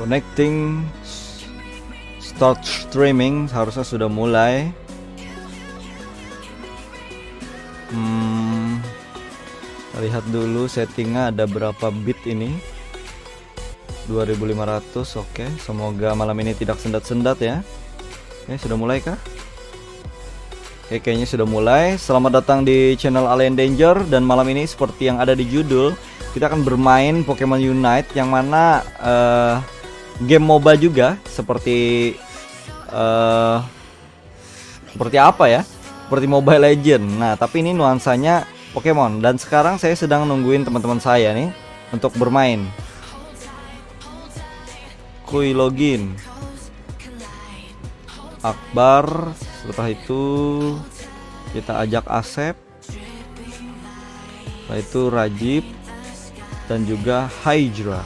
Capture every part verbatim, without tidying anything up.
Connecting. Start streaming, harusnya sudah mulai. Hmm, lihat dulu settingnya ada berapa bit ini. Dua ribu lima ratus, oke. Semoga malam ini tidak sendat-sendat ya. Oke, sudah mulai kah? Oke, kayaknya sudah mulai. Selamat datang di channel Alien Danger, dan malam ini seperti yang ada di judul, kita akan bermain Pokemon Unite, yang mana eh, game MOBA juga, seperti eh, seperti apa ya? Seperti Mobile Legend. Nah, tapi ini nuansanya Pokemon. Dan sekarang saya sedang nungguin teman-teman saya nih untuk bermain. Kui login. Akbar, setelah itu kita ajak Asep, setelah itu Rajib, dan juga Hydra.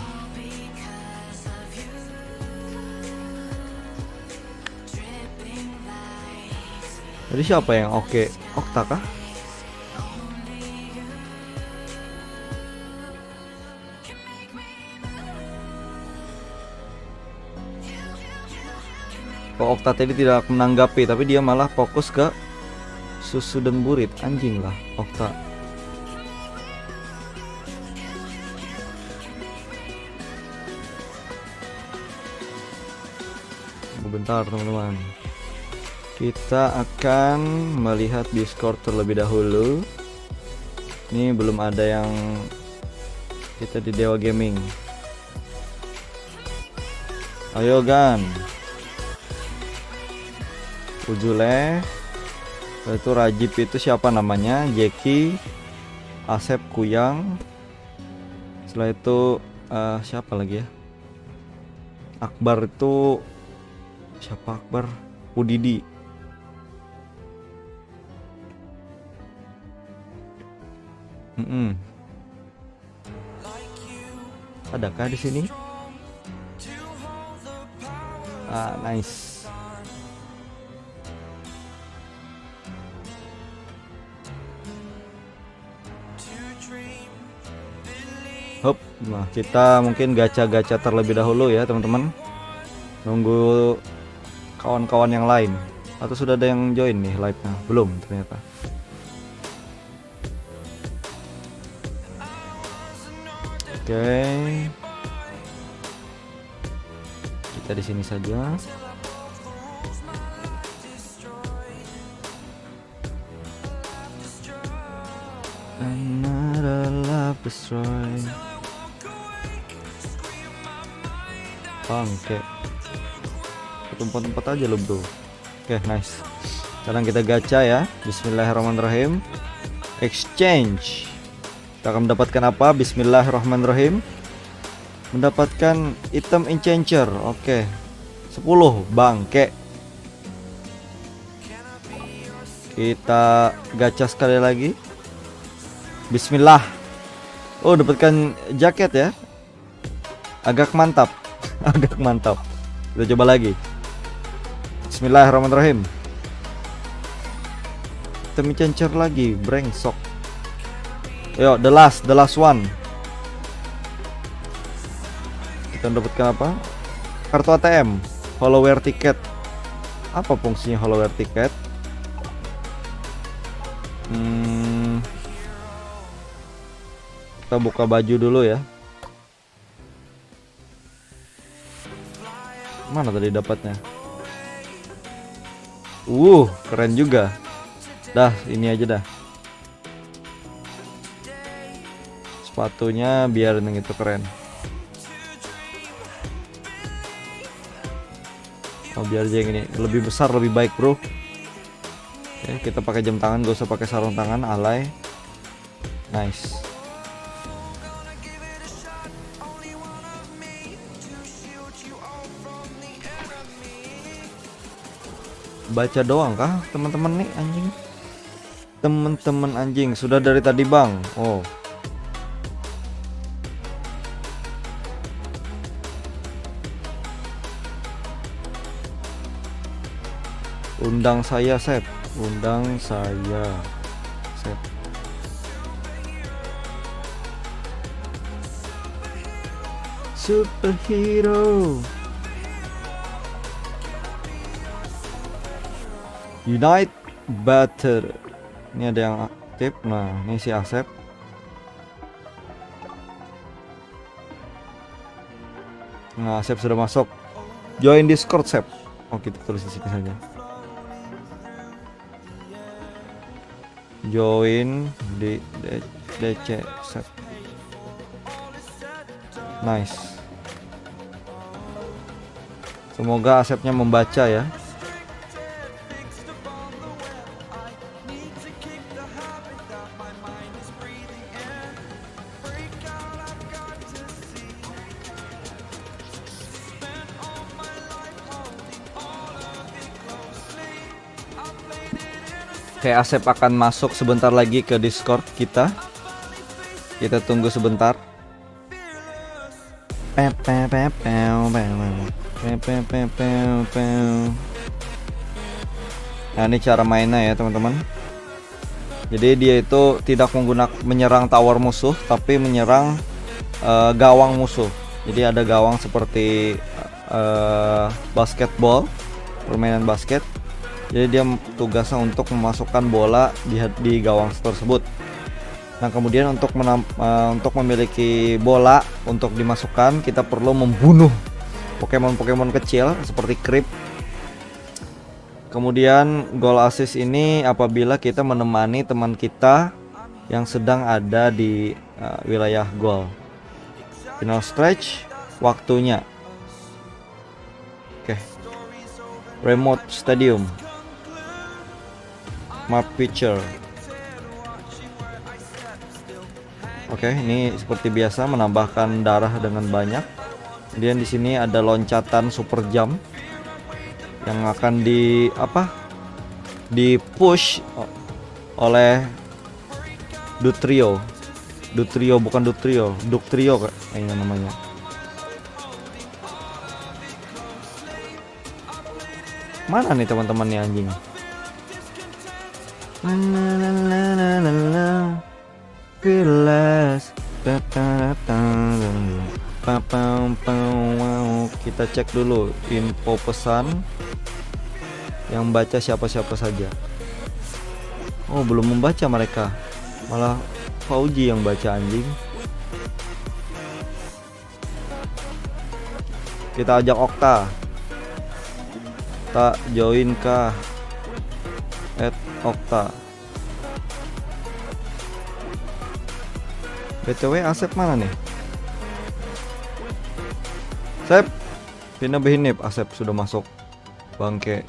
Jadi siapa yang oke? Okta kah? Oh, Okta tadi tidak menanggapi, tapi dia malah fokus ke susu dan burit. Anjing lah, Okta. Tunggu bentar, teman-teman. Kita akan melihat Discord terlebih dahulu. Ini belum ada yang kita di Dewa Gaming. Ayo, Gan. Ujule. Setelah itu Rajib itu siapa namanya? Jeki, Asep, Kuyang. Setelah itu eh, siapa lagi ya? Akbar itu siapa, Akbar? Udidi. Mm-mm. Adakah di sini? Ah, nice. Hup, nah, kita mungkin gacha-gacha terlebih dahulu ya, teman-teman. Nunggu kawan-kawan yang lain. Atau sudah ada yang join nih live-nya? Belum ternyata. Oke. Kita di sini saja. Another love destroy. Bangke. Tempat-tempat aja lo, bro. Oke, nice. Sekarang kita gacha ya. Bismillahirrahmanirrahim. Exchange. Kita akan mendapatkan apa? Bismillahirrahmanirrahim. Mendapatkan item enchanger. Oke. Sepuluh, bangke. Kita gacha sekali lagi. Bismillah. Oh, dapatkan jaket ya. Agak mantap. Agak mantap. Kita coba lagi. Bismillahirrahmanirrahim. Item enchanger lagi, brengsok. Yo, the last, the last one. Kita mendapatkan apa? Kartu A T M, Hollow Rare Ticket. Apa fungsinya Hollow Rare Ticket? Hmm, kita buka baju dulu ya. Mana tadi dapatnya? Uh, keren juga. Dah, ini aja dah. Sepatunya biar yang itu keren. Oh, biar aja yang ini. Lebih besar, lebih baik, bro. Oke, kita pakai jam tangan, gak usah pakai sarung tangan, alay. Nice. Baca doang kah teman-teman nih, anjing? Teman-teman anjing, sudah dari tadi, Bang. Oh. Undang saya, Sep. Undang saya, Sep. Superhero. Unite Battle. Ini ada yang aktif. Nah, ini si Asep. Nah, Asep sudah masuk. Join Discord, Sep. Oh, kita tulis di sini saja. Join di D-, D C, Sep. Nice. Semoga Asepnya membaca ya. Oke, Asep akan masuk sebentar lagi ke Discord kita. Kita tunggu sebentar. Pe, pe, pe, peu, peu, peu. Pe, pe, pe, peu, peu. Nah, ini cara mainnya ya, teman-teman. Jadi dia itu tidak menggunakan, menyerang tower musuh, tapi menyerang, eh, gawang musuh. Jadi ada gawang seperti, eh, basketball, permainan basket. Jadi dia tugasnya untuk memasukkan bola di, di gawang tersebut. Nah, kemudian untuk menam-, eh, untuk memiliki bola untuk dimasukkan, kita perlu membunuh Pokemon-Pokemon kecil seperti Creep. Kemudian gol assist ini apabila kita menemani teman kita yang sedang ada di, eh, wilayah gol. Final stretch, waktunya. Oke. Remote Stadium. Map feature. Oke, ini seperti biasa menambahkan darah dengan banyak. Kemudian di sini ada loncatan super jump yang akan di apa? Di-push o-, oleh Dutrio. Dutrio, bukan Dutrio, Duktrio kayaknya namanya. Mana nih teman-teman nih anjing? Fearless. Papau, pau, wow. Kita cek dulu info pesan. Yang baca siapa-siapa saja. Oh, belum membaca mereka. Malah Fauji yang baca, anjing. Kita ajak Okta. Tak join kah? At Okta. B T W Asep mana nih? Sep. Pina behinip, Asep sudah masuk. Bangke.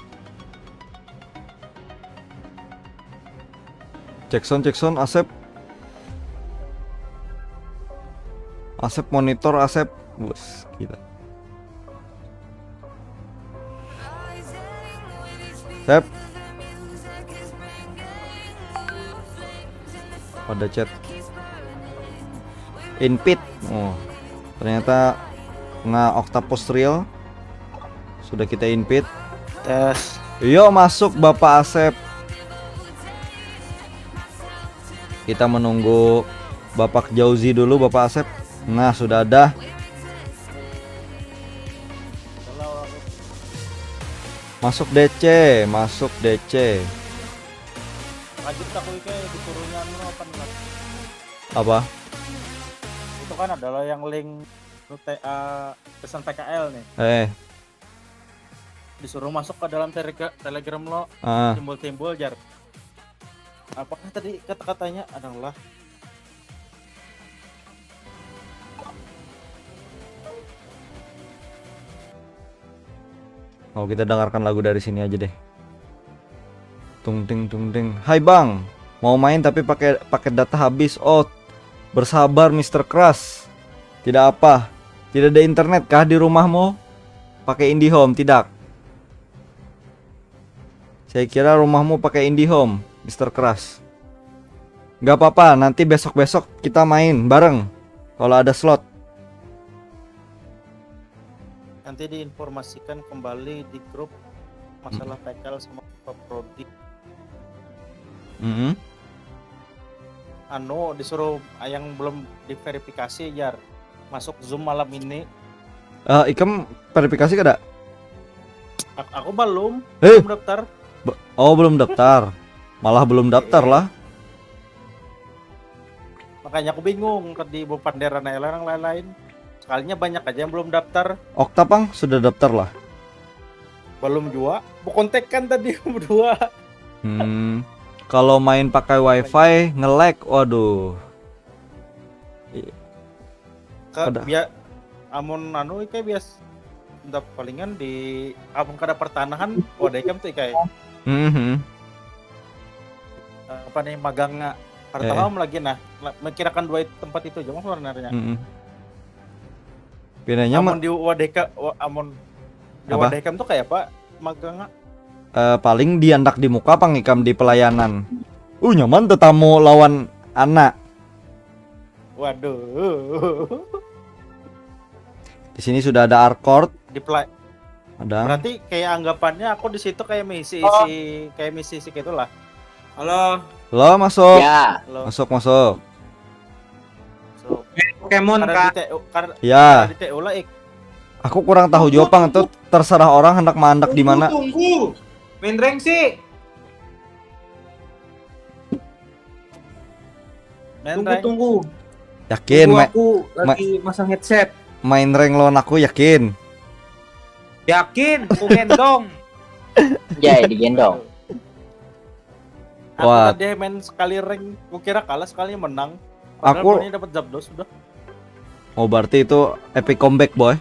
Cek sound, cek sound, Asep. Asep monitor, Asep. Bus, gila. Sep. Pada chat. Invite. Oh, ternyata nga Octopus Real. Sudah kita invite. Tes. Yo, masuk Bapak Asep. Kita menunggu Bapak Jauzi dulu, Bapak Asep. Nah, sudah ada. Masuk D C, masuk D C. Lanjut aku iki disuruhnya anu apa nih, Mas? Apa? Itu kan adalah yang link T A pesan P K L nih. Eh. Disuruh masuk ke dalam Telegra-, Telegram lo. Ah. Timbul-timbul, jar. Apakah tadi kata-katanya adalah? Oh, kita dengarkan lagu dari sini aja deh. Tung ting tung ting. "Hai Bang, mau main tapi pakai paket data habis." "Oh, bersabar Mister Crush. Tidak apa. Tidak ada internet kah di rumahmu? Pakai IndiHome, tidak?" Saya kira rumahmu pakai IndiHome, Mister Crush. Nggak apa-apa, nanti besok-besok kita main bareng kalau ada slot. Nanti diinformasikan kembali di grup masalah P K L sama Pak Prodi. Mm-mm. Anu, disuruh yang belum diverifikasi, jar. Masuk Zoom malam ini. Eh, ikam verifikasi kada? Ak- aku belum Eh. belum daftar. Be- oh, belum daftar. Malah belum daftar lah. Makanya aku bingung, tadi bu panderan aja lah yang lain-lain. Sekalinya banyak aja yang belum daftar. Okta pang sudah daftar lah. Belum juga. Bu kontekan tadi berdua. Hmm. Kalau main pakai wifi nge-lag, waduh. Ka, Ada. Bia, amun anu ikai bias, entah palingan di amun kada pertanahan, wadah ikam tuh ikai. Mhm. Apa nih, magang nggak? Kada tahu am lagi nah. La- Mikirakan dua tempat itu aja sebenarnya. Mhm. Pinanya ma- Amun di wadah ka, wa- amun di Apa? Wadah ikam tuh kayak apa? Magang nggak? Eh, paling diandak di muka pang ikam di pelayanan. Uh, nyaman tetamu lawan anak. Waduh. Di sini sudah ada Arkord, Di pela- ada. Berarti kayak anggapannya aku di situ kayak misi-isi, kayak misi-isi gitulah. Halo. Lo masuk. Ya, Lo Masuk, masuk. so, Pokemon kada kah? di T U, kada Ya, di T U lah ik. Aku kurang tahu juga pang tuh, terserah orang hendak maandak di mana. Tunggu. Main rank sih. Main Tunggu rank. Tunggu. Yakin Tunggu, ma- aku lagi masang headset. Main rank lawan aku, yakin. Yakin, aku gendong. Jai digendong. Aku Wah. Tadi main sekali rank, kukira kalah, sekali menang. Padahal Aku- ini dapat Zapdos sudah. Oh, berarti itu epic comeback, boy.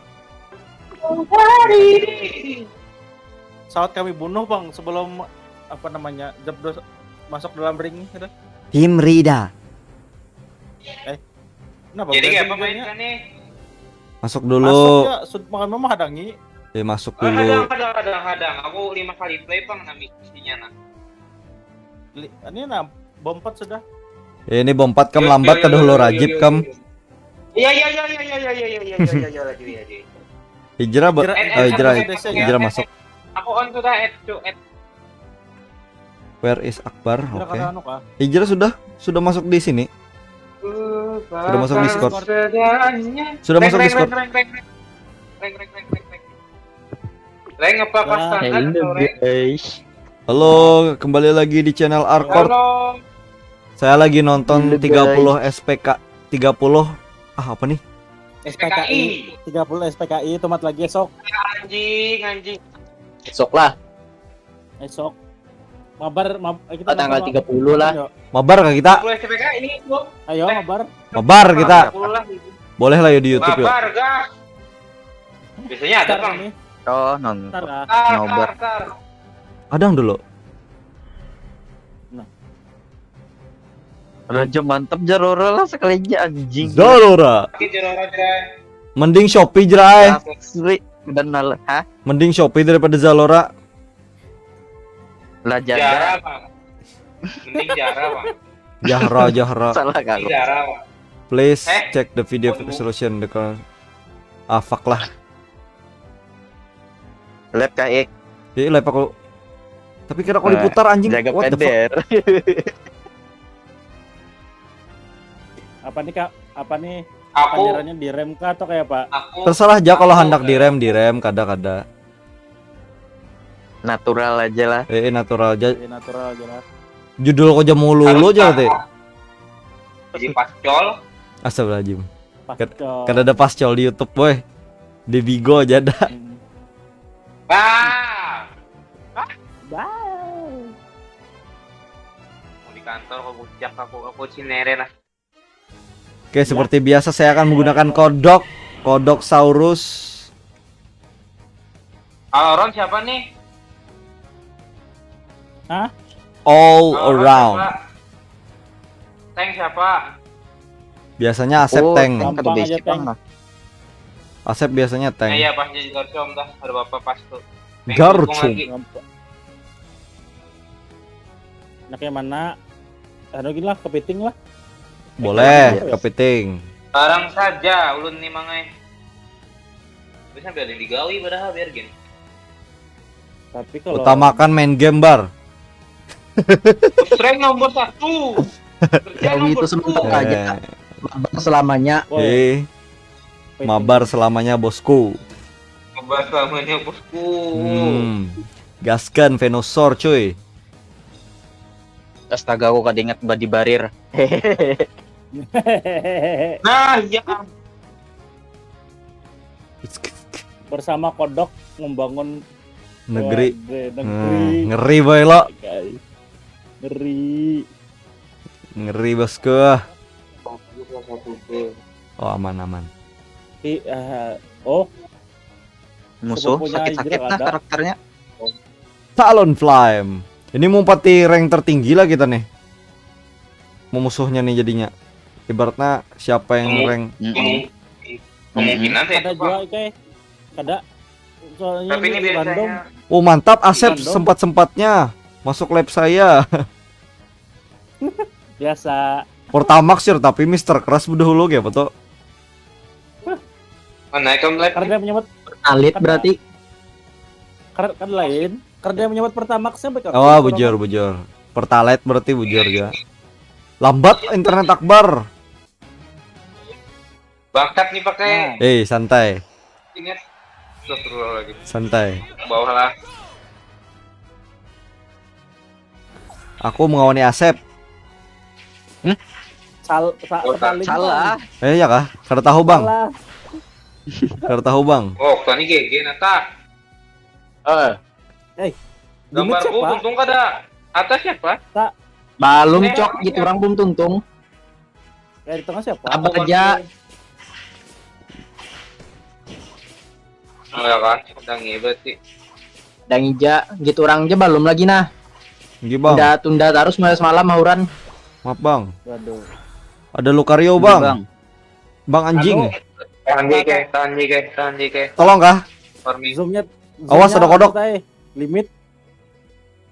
Saat kami bunuh bang sebelum apa namanya Zapdos masuk dalam ring gitu. Tim Rida. Kenapa? Jadi Berarti kayak apa main gamenya kan nih? Masuk Masuk dulu. Ya, sud makan mama hadangi. Ya, masuk Oh, hadang, dulu. Hadang, hadang, hadang. Aku lima kali play bang, nah misinya nah. Li- Ini nah bompat sudah. Ya, ini bompat kam Yo, lambat yo, kada yo, hulu yo, yo, rajib yo, kam. yo. Iya iya iya iya iya iya iya iya iya iya iya iya. Hijrah ba- Hijrah- eh, hijrah Hijrah- hijrah masuk. Aku on sudah add to add. Where is Akbar? Kira Oke. kata anu kah? Hijrah sudah sudah masuk di sini. Sudah masuk Discord. Sedangnya. Sudah masuk Reng, Discord. Reng, reng, reng, reng. Reng, reng, reng, reng, reng. Reng, apa pas Ya. tangan, Hello Reng? guys. Halo, kembali lagi di channel Arkord. Halo. Saya lagi nonton Halo, guys. tiga puluh S P K, tiga puluh. Ah, apa nih? S P K I tiga puluh S P K I tomat lagi esok. Anjing, anjing. Besok lah. Esok. Mabar, mab, eh, kita Ah, tanggal mabar, tiga puluh lah. Yo. Mabar kah kita? Tiga puluh S P K I ini, Bro. Ayo mabar. Mabar kita. Tiga puluh lah. Boleh lah ya di YouTube yuk. Mabar, gas. Biasanya ada, Ntar Bang. nih. Oh, nonton. Ntar ah. Tar, Nobar. tar, tar. Adang dulu. Raja mantap Zalora lah sekali aja anjing. Zalora. Oke, Zalora, Zalora. Mending Shopee, Jrai. Asli dan nal, hah? Mending Shopee daripada Zalora. Lah Jara, jaga. Bang. Mending Jara, Bang. Jahra, Jahra. Salah Mending kalau. Jara, Bang. Please Eh, check the video tunggu. resolution the call. Ah, fuck lah. Lihat Kak Ik. Jadi live aku. Tapi kira aku Nah, diputar anjing. Jaga What the fuck? peder. Apa nih kak? Apa nih? Aku, Panderannya di rem kah atau kayak apa? aku. Terserah aja kalau aku hendak ke- direm, direm, kada, kada. Natural aja lah. Eh, eh, natural aja. Jadi natural aja lah. Judul kau jamu lulu Harus aja tahu. teh. Jadi pascol. Astagfirullahaladzim. Pascol. Kada ada pascol di YouTube, boy. Di Bigo aja ada. Hmm. Bah. Bye. Mau di kantor kok bujak aku, aku cinere lah. Oke, seperti biasa saya akan menggunakan kodok, kodok saurus. Kalau Ron siapa nih? All Kalau Ron around. Siapa? Tank siapa? Biasanya Asep Oh, tank. tank kada Gampang aja, basic tank. Bang. Asep biasanya Nah, tank. iya pas jadi Garchomp dah, ada apa pas tuh. Tank Garchomp. dukung lagi. Gampang. Nah kayak mana? Anu gini lah, kepiting lah. Boleh, Iya. kepiting. Sekarang saja ulun nih mangai. Bisa biar digawi padahal biar gini. Tapi kalau Utamakan main game bar. Strength nomor satu. Kerja Gawi nomor itu sementara dua. aja. Eh, Mabar selamanya. Woi, eh, kepiting. Mabar selamanya, bosku. Bahas lamanya bosku. Hmm. Gaskan Venusaur cuy. Astaga, aku kada ingat body barrier. Nah, ya. Bersama kodok membangun Negeri. Waduh, Hmm, negeri. Ngeri boy lo. Guys. Ngeri. Ngeri bosku. Oh aman aman. Di, eh, oh, Musuh Sepupunya sakit-sakit Hijrah nah ada. Karakternya. Talonflame. Ini mau pati rank tertinggi lah kita nih. Mau musuhnya nih jadinya. Ibaratnya siapa yang Kamu- rank Kemu- Kemungkinan sih kada itu, jual Pak. Kayak kada. Soalnya Tapi ini random. Biasanya Oh mantap Asep Random. Sempat-sempatnya masuk lab saya. Biasa. Pertamax sih tapi Mister Crush bedahulu kayak apa tuh? Mana ikam live? Karena menyebut Alit berarti. Kar kan lain. Karena menyebut pertamax sampai ke Oh bujur bujur. Pertalite berarti bujur ya. Lambat internet Akbar. Bakat nih pakai Nah, Eh santai ingat. Astagfirullahaladzim. santai. Bawah lah. Aku mengawani Asep. sal sa, Oh, saling Salah. Eh ya kah? Kada tahu bang. Salah. Kada tahu bang. Oh, tadi G G nata. Eh, Eh, Gambar Gambar siapa? Tuntung kada. Atas siapa? Balum Eh, cok gitu orang belum tuntung. Eh, di tengah siapa? Apa aja Oh ya kan, udah ngibet sih. Dang ija gitu orang aja balum lagi nah. Gini bang. Tunda tunda terus mulai semalam mauran. Maaf bang. Waduh. Ada Lucario bang. Bang, anjing. Anu, Tahan J K, tahan J K, tahan J K. Tolong kah? Farming. Zoomnya. Awas, Zoomnya ada kodok. Tay. Limit.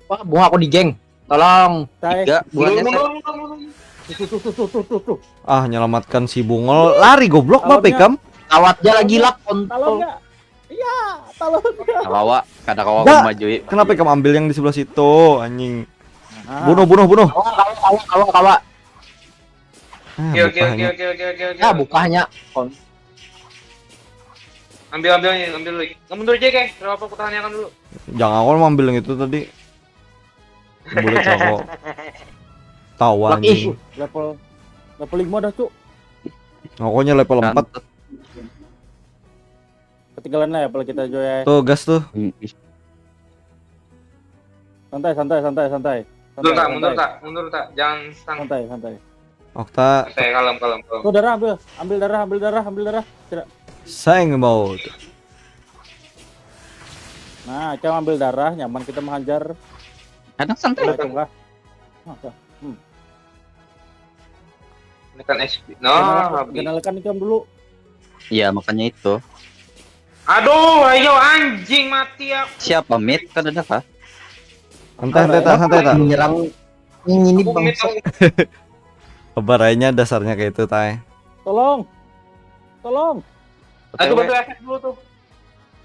Wah, bunga aku di geng. Tolong. Tay. Tiga buahnya Mundur, set. Mundur, mundur, mundur. Tuh, tuh, tuh, tuh, tuh, tuh, tuh. Ah, nyelamatkan si Bungol. Lari goblok, Talonnya. Bapak ikam. Lawat aja lagi lap Talon kontol. Nggak? Iya, talon. Nggak? Kada kawa, kada kawa Nggak. Majui. Kenapa ikam ambil yang di sebelah situ, anjing? Nah, Bunuh, bunuh, bunuh. Kawa, kawa, kawa, kawa, kawa. Ah, Oke, oke, bukahnya. Oke, oke, oke, oke. Nah, bukahnya. Kon- Ambil, ambil, ambil lagi. Nggak mundur aja, Keng. Berapa aku tahan yang dulu. Jangan, aku mau ambil yang itu tadi. Boleh cowok. Tawan Laki. nih. Level level lima dah, Cuk. Pokoknya level empat. Ketinggalan lah ya, apalagi kita juga. Tuh, gas tuh. Santai, santai, santai, santai. Mundur Santai, tak, mundur santai. tak, mundur tak. Jangan stang. Santai, santai. Okta, Santai, kalem, kalem, kalem. Tuh, darah ambil. Ambil darah, ambil darah, ambil darah. Tidak. Sang mode. Nah, kita ambil darah, nyaman kita menghajar. Kadang santai. Udah, tunggu. Nah, tuh. Hmm. Ini kan S P. No, Kenalkan, habis. Kenalkan ikam dulu. Iya, makanya itu. Aduh, ayo anjing mati aku. Siapa mid? Kan ada kah? Santai, santai, tak, santai, tak. Menyerang ini, ini Aku mid bangsa. aku. Kebarainya dasarnya kayak itu, tai. Tolong. Tolong. Aduh, bantu efek dulu tuh.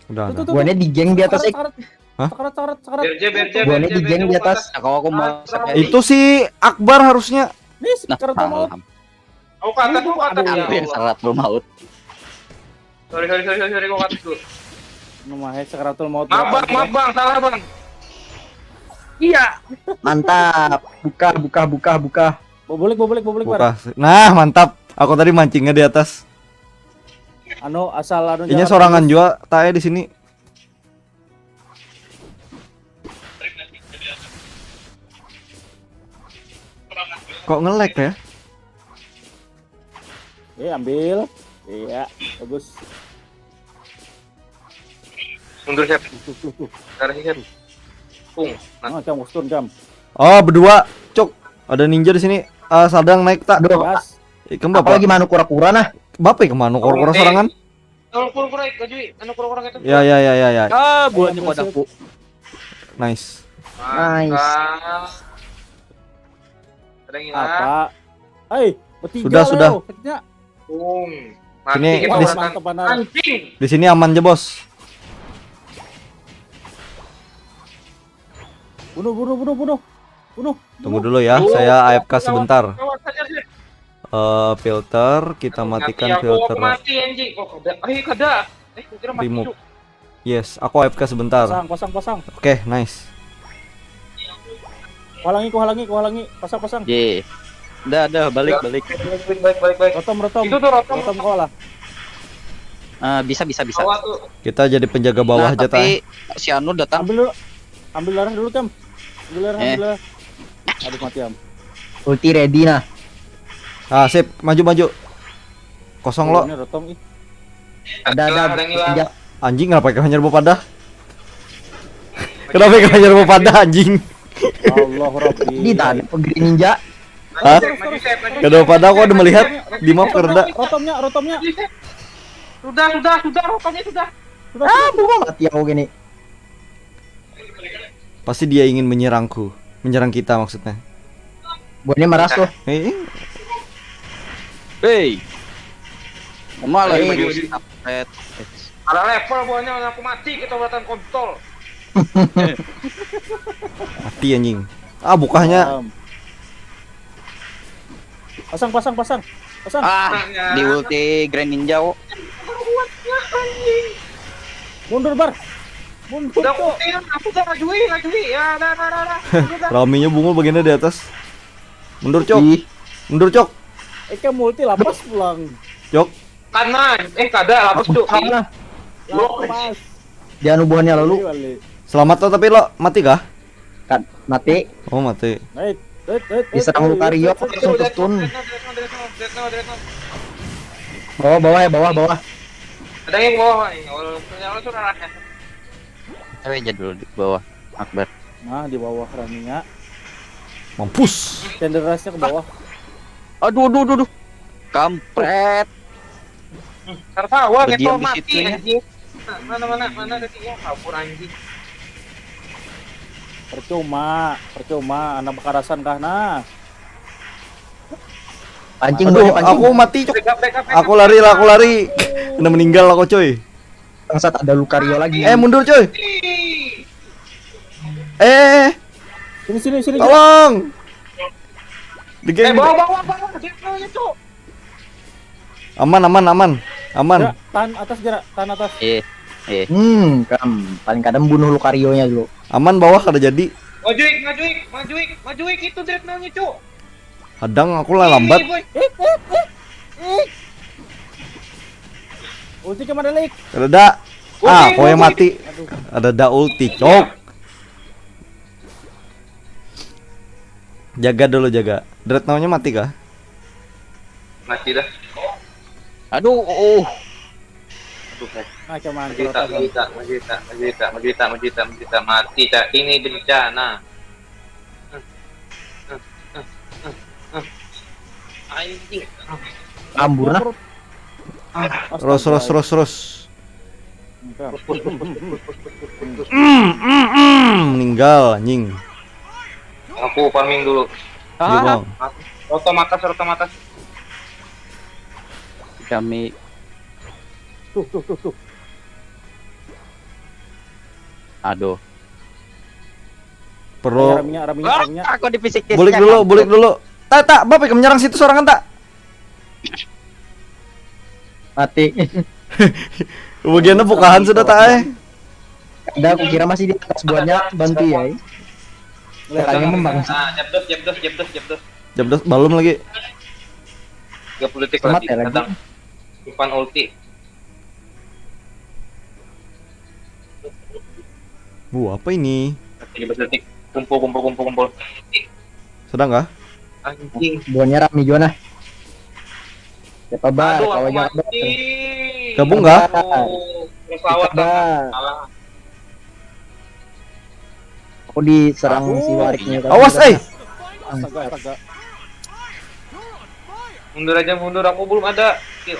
Udah, Tuh, udah. tuh, tuh, Buahnya tuh. di geng di atas, Sekarat, eh. sekarat, sekarat, sekarat, sekarat. Hah? Biar aja, biar aja, Buahnya biar aja, di geng biar di aja, atas. aku Nah, kalau aku mau atas. sakit. Itu si Akbar harusnya. Nih, Nah, sekarat mau. paham. Aku ke atas, aku ke atas, ya Aku yang Allah. Sakratul Maut. Sorry, sorry, sorry, sorry, aku ke atas dulu. Namahe sakaratul maut. Maaf, Bang, maaf, Bang, salah, Bang. Iya. Mantap. Buka, buka, buka, buka. Bobolik, bobolik, bobolik, Bar. Buka. Nah, mantap. Aku tadi mancingnya di atas. Anu asal anu Inya jangan sorangan terus. Jua, tae di sini. Kok nge-lag ya? Eh, ambil. Iya, bagus. Mundur, siap. Tuh, tuh, tuh. Sekarang, siap. Pung. Nah, Nah, jam, stun jam. Oh, berdua, cuk. Ada ninja di sini. Ah, sadang naik tak? Aduh, Gas. Ikam bapak. Apalagi manu kura-kura nah. Bapak ikam manu kura-kura Eh, sorangan? Tolong kura-kura, Kak Jui. Anu kura-kura itu. Ya, ya, ya, ya, ya. Ah, buahnya Ayo, padaku. Nice. Nice. Mantap. Ada yang hilang. Apa? Hei, bertiga Sudah, lah, sudah. Yo, sakitnya. Pung. Sini, Mati kita di- urusan. Mantap, benar. Anjing. Di sini aman aja, Bos. Bunuh, bunuh, bunuh, bunuh. Bunuh. Tunggu dulu ya, Tuh, saya A F K lawan, sebentar. Lawan saja sih. Eh, filter, kita Aduh, matikan mati aku, filter. Aku mati anjing. Oh, kada. Eh, kada. Eh, kira mati. Remove. Cuk. Yes, aku A F K sebentar. Pasang, pasang, pasang. Oke, nice. Kuhalangi, kuhalangi, kuhalangi. Pasang, pasang. Ye. Dah, dah, balik, balik. Baik, baik, baik, baik, baik. Rotom, rotom. Itu tuh rotom. Rotom kau lah. Ah, bisa, bisa, bisa. Bawah tuh. Kita jadi penjaga bawah Nah, aja, tapi tai. Si Anu datang. Ambil dulu. Ambil darah dulu, Kam. Ambil darah, Eh. Ambil darah. Aduh, mati, Am. Ulti ready nah. Ah, sip, maju maju. Kosong lo. Ini rotom ih. Ada ada. Ada ngilang. Senja- Anjing, kenapa ikan hanyar bapadah? Kenapa ikan hanyar bapadah, anjing? Allah Rabbi. Di tadi pegeri ninja. Hah? Maju, set, maju, Kada set, bapadah, aku maju, ada set, melihat. maju, Di map set, kada. maju, set. Rotomnya, rotomnya. Set. Sudah, sudah, sudah, rotomnya sudah. Sudah, Ah, sudah. bunga mati aku gini. Pasti dia ingin menyerangku, menyerang kita maksudnya. Buahnya meras tuh. Eh, Hei. Malah Hei. maju si kampret. Ada level buahnya, aku mati kita buatan kontol. Mati, anjing. Ah, bukahnya. Am. Pasang, pasang, pasang. Pasang. Ah, di ulti Greninja. Mundur, Bar. Mundur. Udah, Cok. aku, aku udah lajui, lajui. Ya, dah, dah, dah, dah. Udah. Raminya bungu bagiannya di atas. Mundur, Cok. Ih, Mundur, Cok. Eh, kamu ulti lapas pulang. Cok. Kanan, eh kada, lapus tuh. Kanan. Lapas. Dia anu buahnya lalu. Balik, balik. Selamat lo, tapi lo mati kah? Kan mati. Oh, mati. Naik. Naik, naik, naik, Diserang naik, Lucario naik, naik. langsung terstun. Dreadnought, Dreadnought, Dreadnought, Dreadnought, Dreadnought. Bawah bawah ya bawah bawah. Ada yang ke bawah nih. Kalau kalau sudah lah. Kita aja dulu di bawah. Akbar. Nah, di bawah Raminya. Mampus. Cendera rasnya ke bawah. Aduh, aduh, aduh, aduh. Kampret. Tertawa Berdiam ngetol di mati situnya. Anjing. Nah, mana mana mana ada sih ya kabur anjing. Percuma, percuma anak bekarasan kah nah. Pancing Aduh, buahnya pancing. Aku mati, Cok. Backup backup backup. Aku lari lah, aku lari. Udah meninggal aku, coy. Bangsat ada Lucario lagi. Eh, mundur, coy. Eh, Sini, sini, sini. Tolong. Di Eh, game. Bawa bawa bawa Dreadnought-nya, Cuk. Aman, aman, aman. Aman. Gerak, tahan atas, gerak, tahan atas. Eh, eh. Hmm, kam paling kadang bunuh Lucario-nya dulu. Aman bawah kada jadi. Majuik, majuik, majuik, majuik itu Dreadnought-nya, Cuk. Kadang aku lah lambat. Ini, boy. Ulti kemana, Lik? Kada ada. Ah, Ulti, kau yang ulti. Mati. Ada ada ulti, Cok. Jaga dulu, jaga. Dreadnought-nya mati kah? Mati dah. Aduh, uh. Aduh, eh. Nah, cuman Majita, majita, majita, majita, majita, majita, majita, mati cak ini bencana. Anjing. Ambur nah. Ros, ros, ros, ros. Enggak. Mm, mm, mm. Meninggal, anjing. Aku farming dulu. Iya, Bang. Rotom atas, rotom atas. Kami Tuh, tuh, tuh, tuh. Aduh. Perlu. Raminya, raminya, raminya. Aku dipisikin. Bulik dulu, bulik dulu. Tak, tak, bapak menyerang situ sorangan tak? Mati. Bagiannya bukahan sudah tak, eh. Ada aku kira masih di atas buahnya bantu ya. Caranya memang. Nah, jabdos, jabdos, jabdos, jabdos. Jabdos balum lagi. Tiga puluh detik Selamat lagi. Ya, lagi. Datang. Simpan ulti. Bu, apa ini? Tiga belas detik. Kumpul, kumpul, kumpul, kumpul. Sedang kah? Anjing. Buahnya rame juga nah. Siapa bar? Aduh, aku Kawan jangan bar. mati. Gabung kah? Aduh, pesawat Kita bar. kalah. Aku diserang si Wariknya. Awas, eh. Astaga, astaga. Mundur aja, mundur. Aku belum ada. Kill.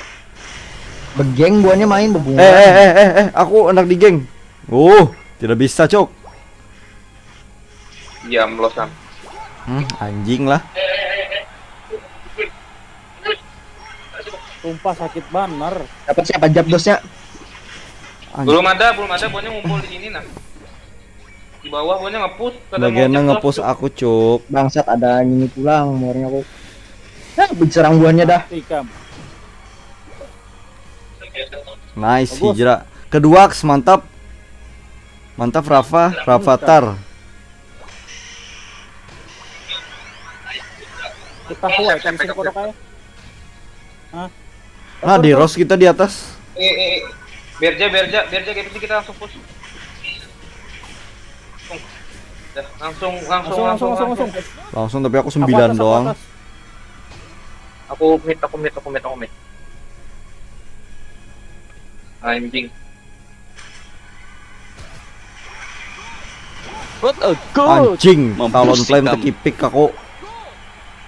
Begeng buahnya main bebunga. Eh, eh, eh, eh, eh, aku anak di geng. Oh, tidak bisa, Cok. Diam lo, Sam. Hmm, anjing lah. Sumpah sakit banar. Dapat siapa jabdosnya? Anjing. Belum ada, belum ada. Buahnya ngumpul di sini nah. Di bawah buahnya nge-push. Kada mau Bagiannya jabdos, nge-push Cuk. aku, Cuk. Bangsat ada ini pulang muarnya aku. Hah, diserang buahnya dah. Tikam. Nice, Bagus. Hijrah. Kedua, mantap. Mantap Rafa, Rafathar. Kita huai kan sing kodok aja. Hah? Nah, di Rose kita di atas. Eh, eh, eh. Biar aja, biar aja, biar aja kayak gitu kita langsung push. Langsung. Dah, langsung, langsung, Langsung, langsung, langsung, langsung. Langsung, tapi aku Aku sembilan atas, aku doang. atas. Aku mid, aku mid, aku mid, aku mid. Anjing. What a good. Anjing, Mampus Talonflame ikam. Tekipik aku.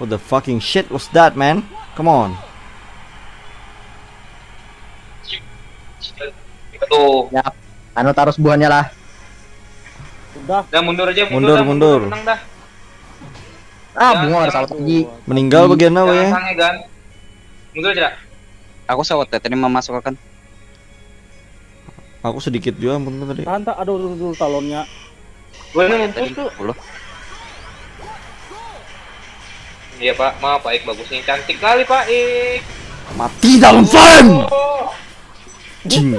What the fucking shit was that, man? Come on. Tuh, Anu, tarus buhannya lah. Udah. Dah, mundur aja, Mundur, dah, mundur. Menang dah. Ah, bunga ada salah lagi. Meninggal bagian apa Jangan ya? Sange, Gan. Mundur aja. Aku sawat ya, tadi memasukkan. Aku sedikit juga ampun tadi. Tahan, tak. Aduh, aduh, aduh, talonnya. Gue Tadi sepuluh. Iya, Pak. Maaf, Pak Ik, bagusnya cantik kali, Pak Ik. Mati Talonflame. Oh. Jing.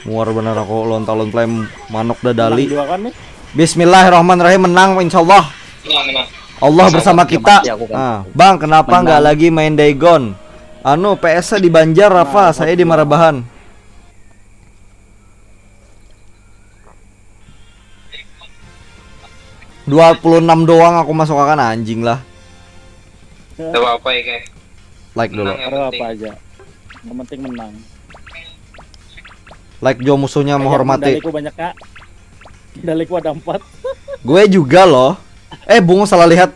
Muar bener aku lawan Talonflame manuk dadali. Menang dua kan nih. Bismillahirrahmanirrahim, menang insyaallah. Menang, menang. Allah Pesawat bersama dia kita. mati, aku kan. Ah, Bang, kenapa Menang. Nggak lagi main Dagon? Anu, P S di Banjar Rafa, Nah, saya di betul. Marabahan. Dua puluh enam doang aku masuk akan, anjing lah. Gak apa-apa ya, kayak. Like dulu. Menang yang Ada apa penting. Aja. Yang penting menang. Like jo musuhnya Kayak menghormati. Kendaliku banyak, Kak. Kendaliku ada empat. Gue juga loh. Eh, Bungo salah lihat.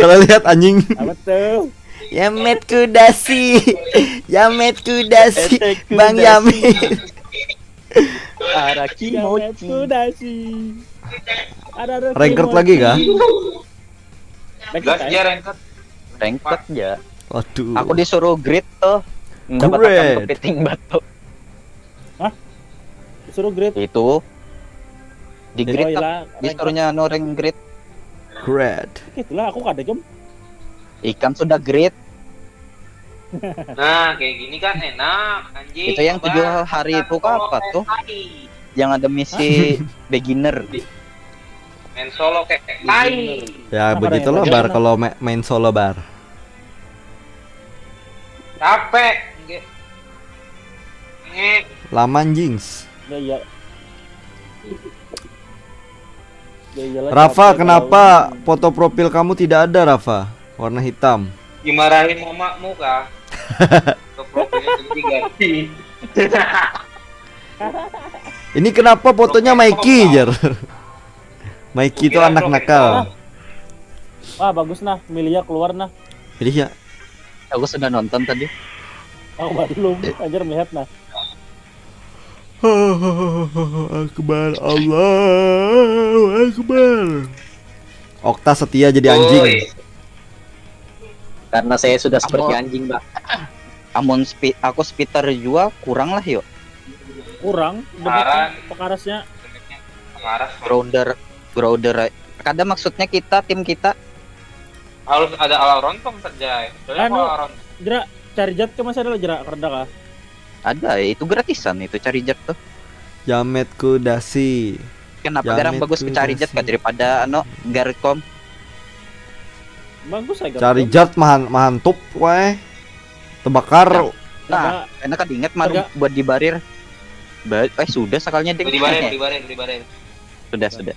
Salah lihat, anjing. Apa tuh? Yamet Kudasi. Yamet Kudasi. Etek Bang Kudasi. Yamet. Araki Yamet mochi. Kudasi. Ada, ada Ranked Kimochi. Lagi kah? Ranked, Gas kan? Dia ranked. Ranked ya. Waduh. Aku disuruh grid tuh. Mendapatkan Grid. kepiting batu. Disuruh grid. Itu di grid Oh, tuh. ilah, Disuruhnya anu rank grid. Grid. Itulah aku kada jam. Ikan sudah grid. Nah, kayak gini kan enak, anjing. Itu yang Coba. tujuh hari itu Kalau apa tuh? Tai. Yang ada misi beginner. Main solo kayak tai. Ya, Apa begitulah yang bar ada? Kalau ma- main solo bar. Capek. Nge. Nge. Laman, Jings. Ya, iya. Ya, iyalah, Rafa, capek kenapa tahu. Foto profil kamu tidak ada, Rafa? Warna hitam. Dimarahin mamamu kah? Ke profilnya ganti. Ini kenapa fotonya Mikey, jar? Mikey itu Kira anak profil nakal. doang. Wah, bagus nah, Milia keluar nah. Jadi ya. Aku sudah nonton tadi. Oh, belum. Anjir, melihat nah. Akbar, Allahu Akbar. Okta setia jadi anjing. Woi. Karena saya sudah seperti Apa? Anjing, Pak. Amun spi aku spitter jua kurang lah yuk. Kurang Parah. Pekarasnya. Pengaras. Grounder, grounder. Kada, maksudnya kita, tim kita. Harus ada Alaron pang saja. Soalnya Anu. Alaron. Jera, Charizard ke masih ada lah, Jera, kereda kah? Ada, itu gratisan itu Charizard tuh. Jamet Kudasi. Kenapa Jamet garang bagus ke Kudasi. Charizard kah daripada anu Garcom? Bagus aja. Charizard mahan mahantup wae. Tebakar. Nah, enak kan ingat malu Tega- buat dibarir. Ba eh, sudah sakalnya ding. Beri bareng, beri bareng, beri bareng. Sudah, sudah.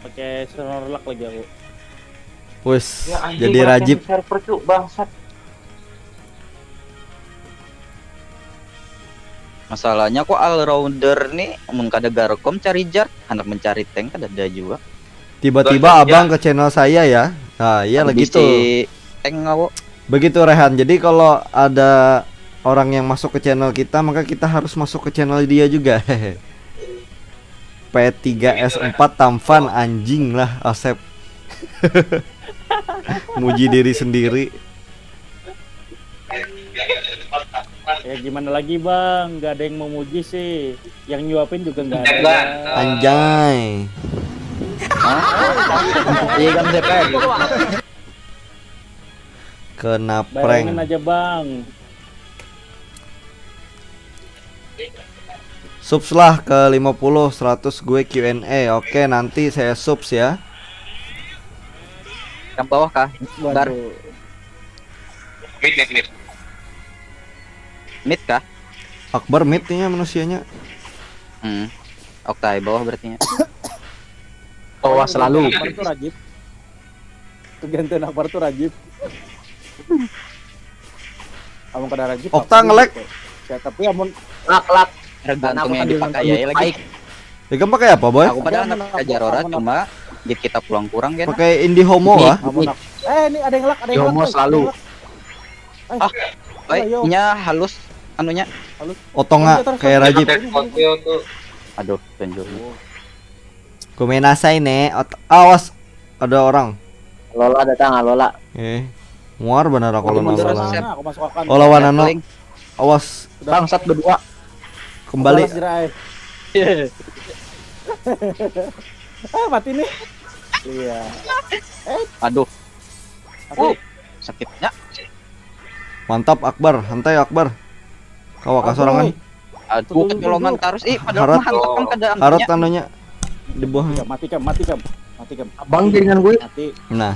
Pakai Snorlax lagi aku. Wes, Ya anjing, jadi orang Rajib. Server cuk, bangsat. Masalahnya kok all rounder nih, mun kada Garcom, Charizard, handak mencari tank kada ada jua. Tiba-tiba Gajah, abang ya. Ke channel saya ya. Nah, iya lagi Bisi tuh. Tank aku. Begitu, Rehan. Jadi kalau ada orang yang masuk ke channel kita, maka kita harus masuk ke channel dia juga. P tiga S empat tampan, anjing lah, Asep. Muji diri sendiri. Ya gimana lagi, Bang? Gak ada yang memuji sih. Yang nyuapin juga nggak ada. Hebat. Anjay. Iya kan, Zep, kan? Kena Bayangin prank. Aja, Bang. Subs lah ke lima puluh, seratus gue Q and A. Oke, nanti saya subs ya. Yang bawah kah? Bar. Mid, mid, mid. Mid kah? Akbar mid nya manusianya. Hmm. Oktai bawah berarti nya. Bawah selalu. Akbar tuh Rajib. Kegantian Akbar tuh Rajib. Amun kada Rajib. Okta nge-lag. Ya, tapi amun Lak lak. Tergantung yang dipakai ya lagi. Ikam pakai apa, boy? Aku padahal nak pakai Jarora cuma git kita pulang kurang kan. Pakai Indihomo kah? Amun aku. Eh, ini ada yang lag, ada yang lag. Indihomo Guys, selalu. ada yang lag. Baiknya halus anunya. Otonga kayak Rajib. Pakai Scorpio tuh. Aduh, tunjuk. Gomenasai ne. Ot- Awas, ada orang. Lola datang, Lola. Eh, muar benar aku lawan Mundur, Lola. Sep. Nah, aku masuk akan. Oh, lawan anu. Leveling. Awas, Bangsat berdua. kembali. Balas jerai. Ah, mati nih. Iya. Aduh, Aku sakitnya. Mantap Akbar, santai Akbar. Kawa kah sorangan. Aduh, kecolongan terus. Ih, padahal Harat. Mah hantapan kada Harat anunya. Anunya di bawah. Ya, mati kam, mati kam. Mati kam. Abang jaringan gue. Mati. Nah.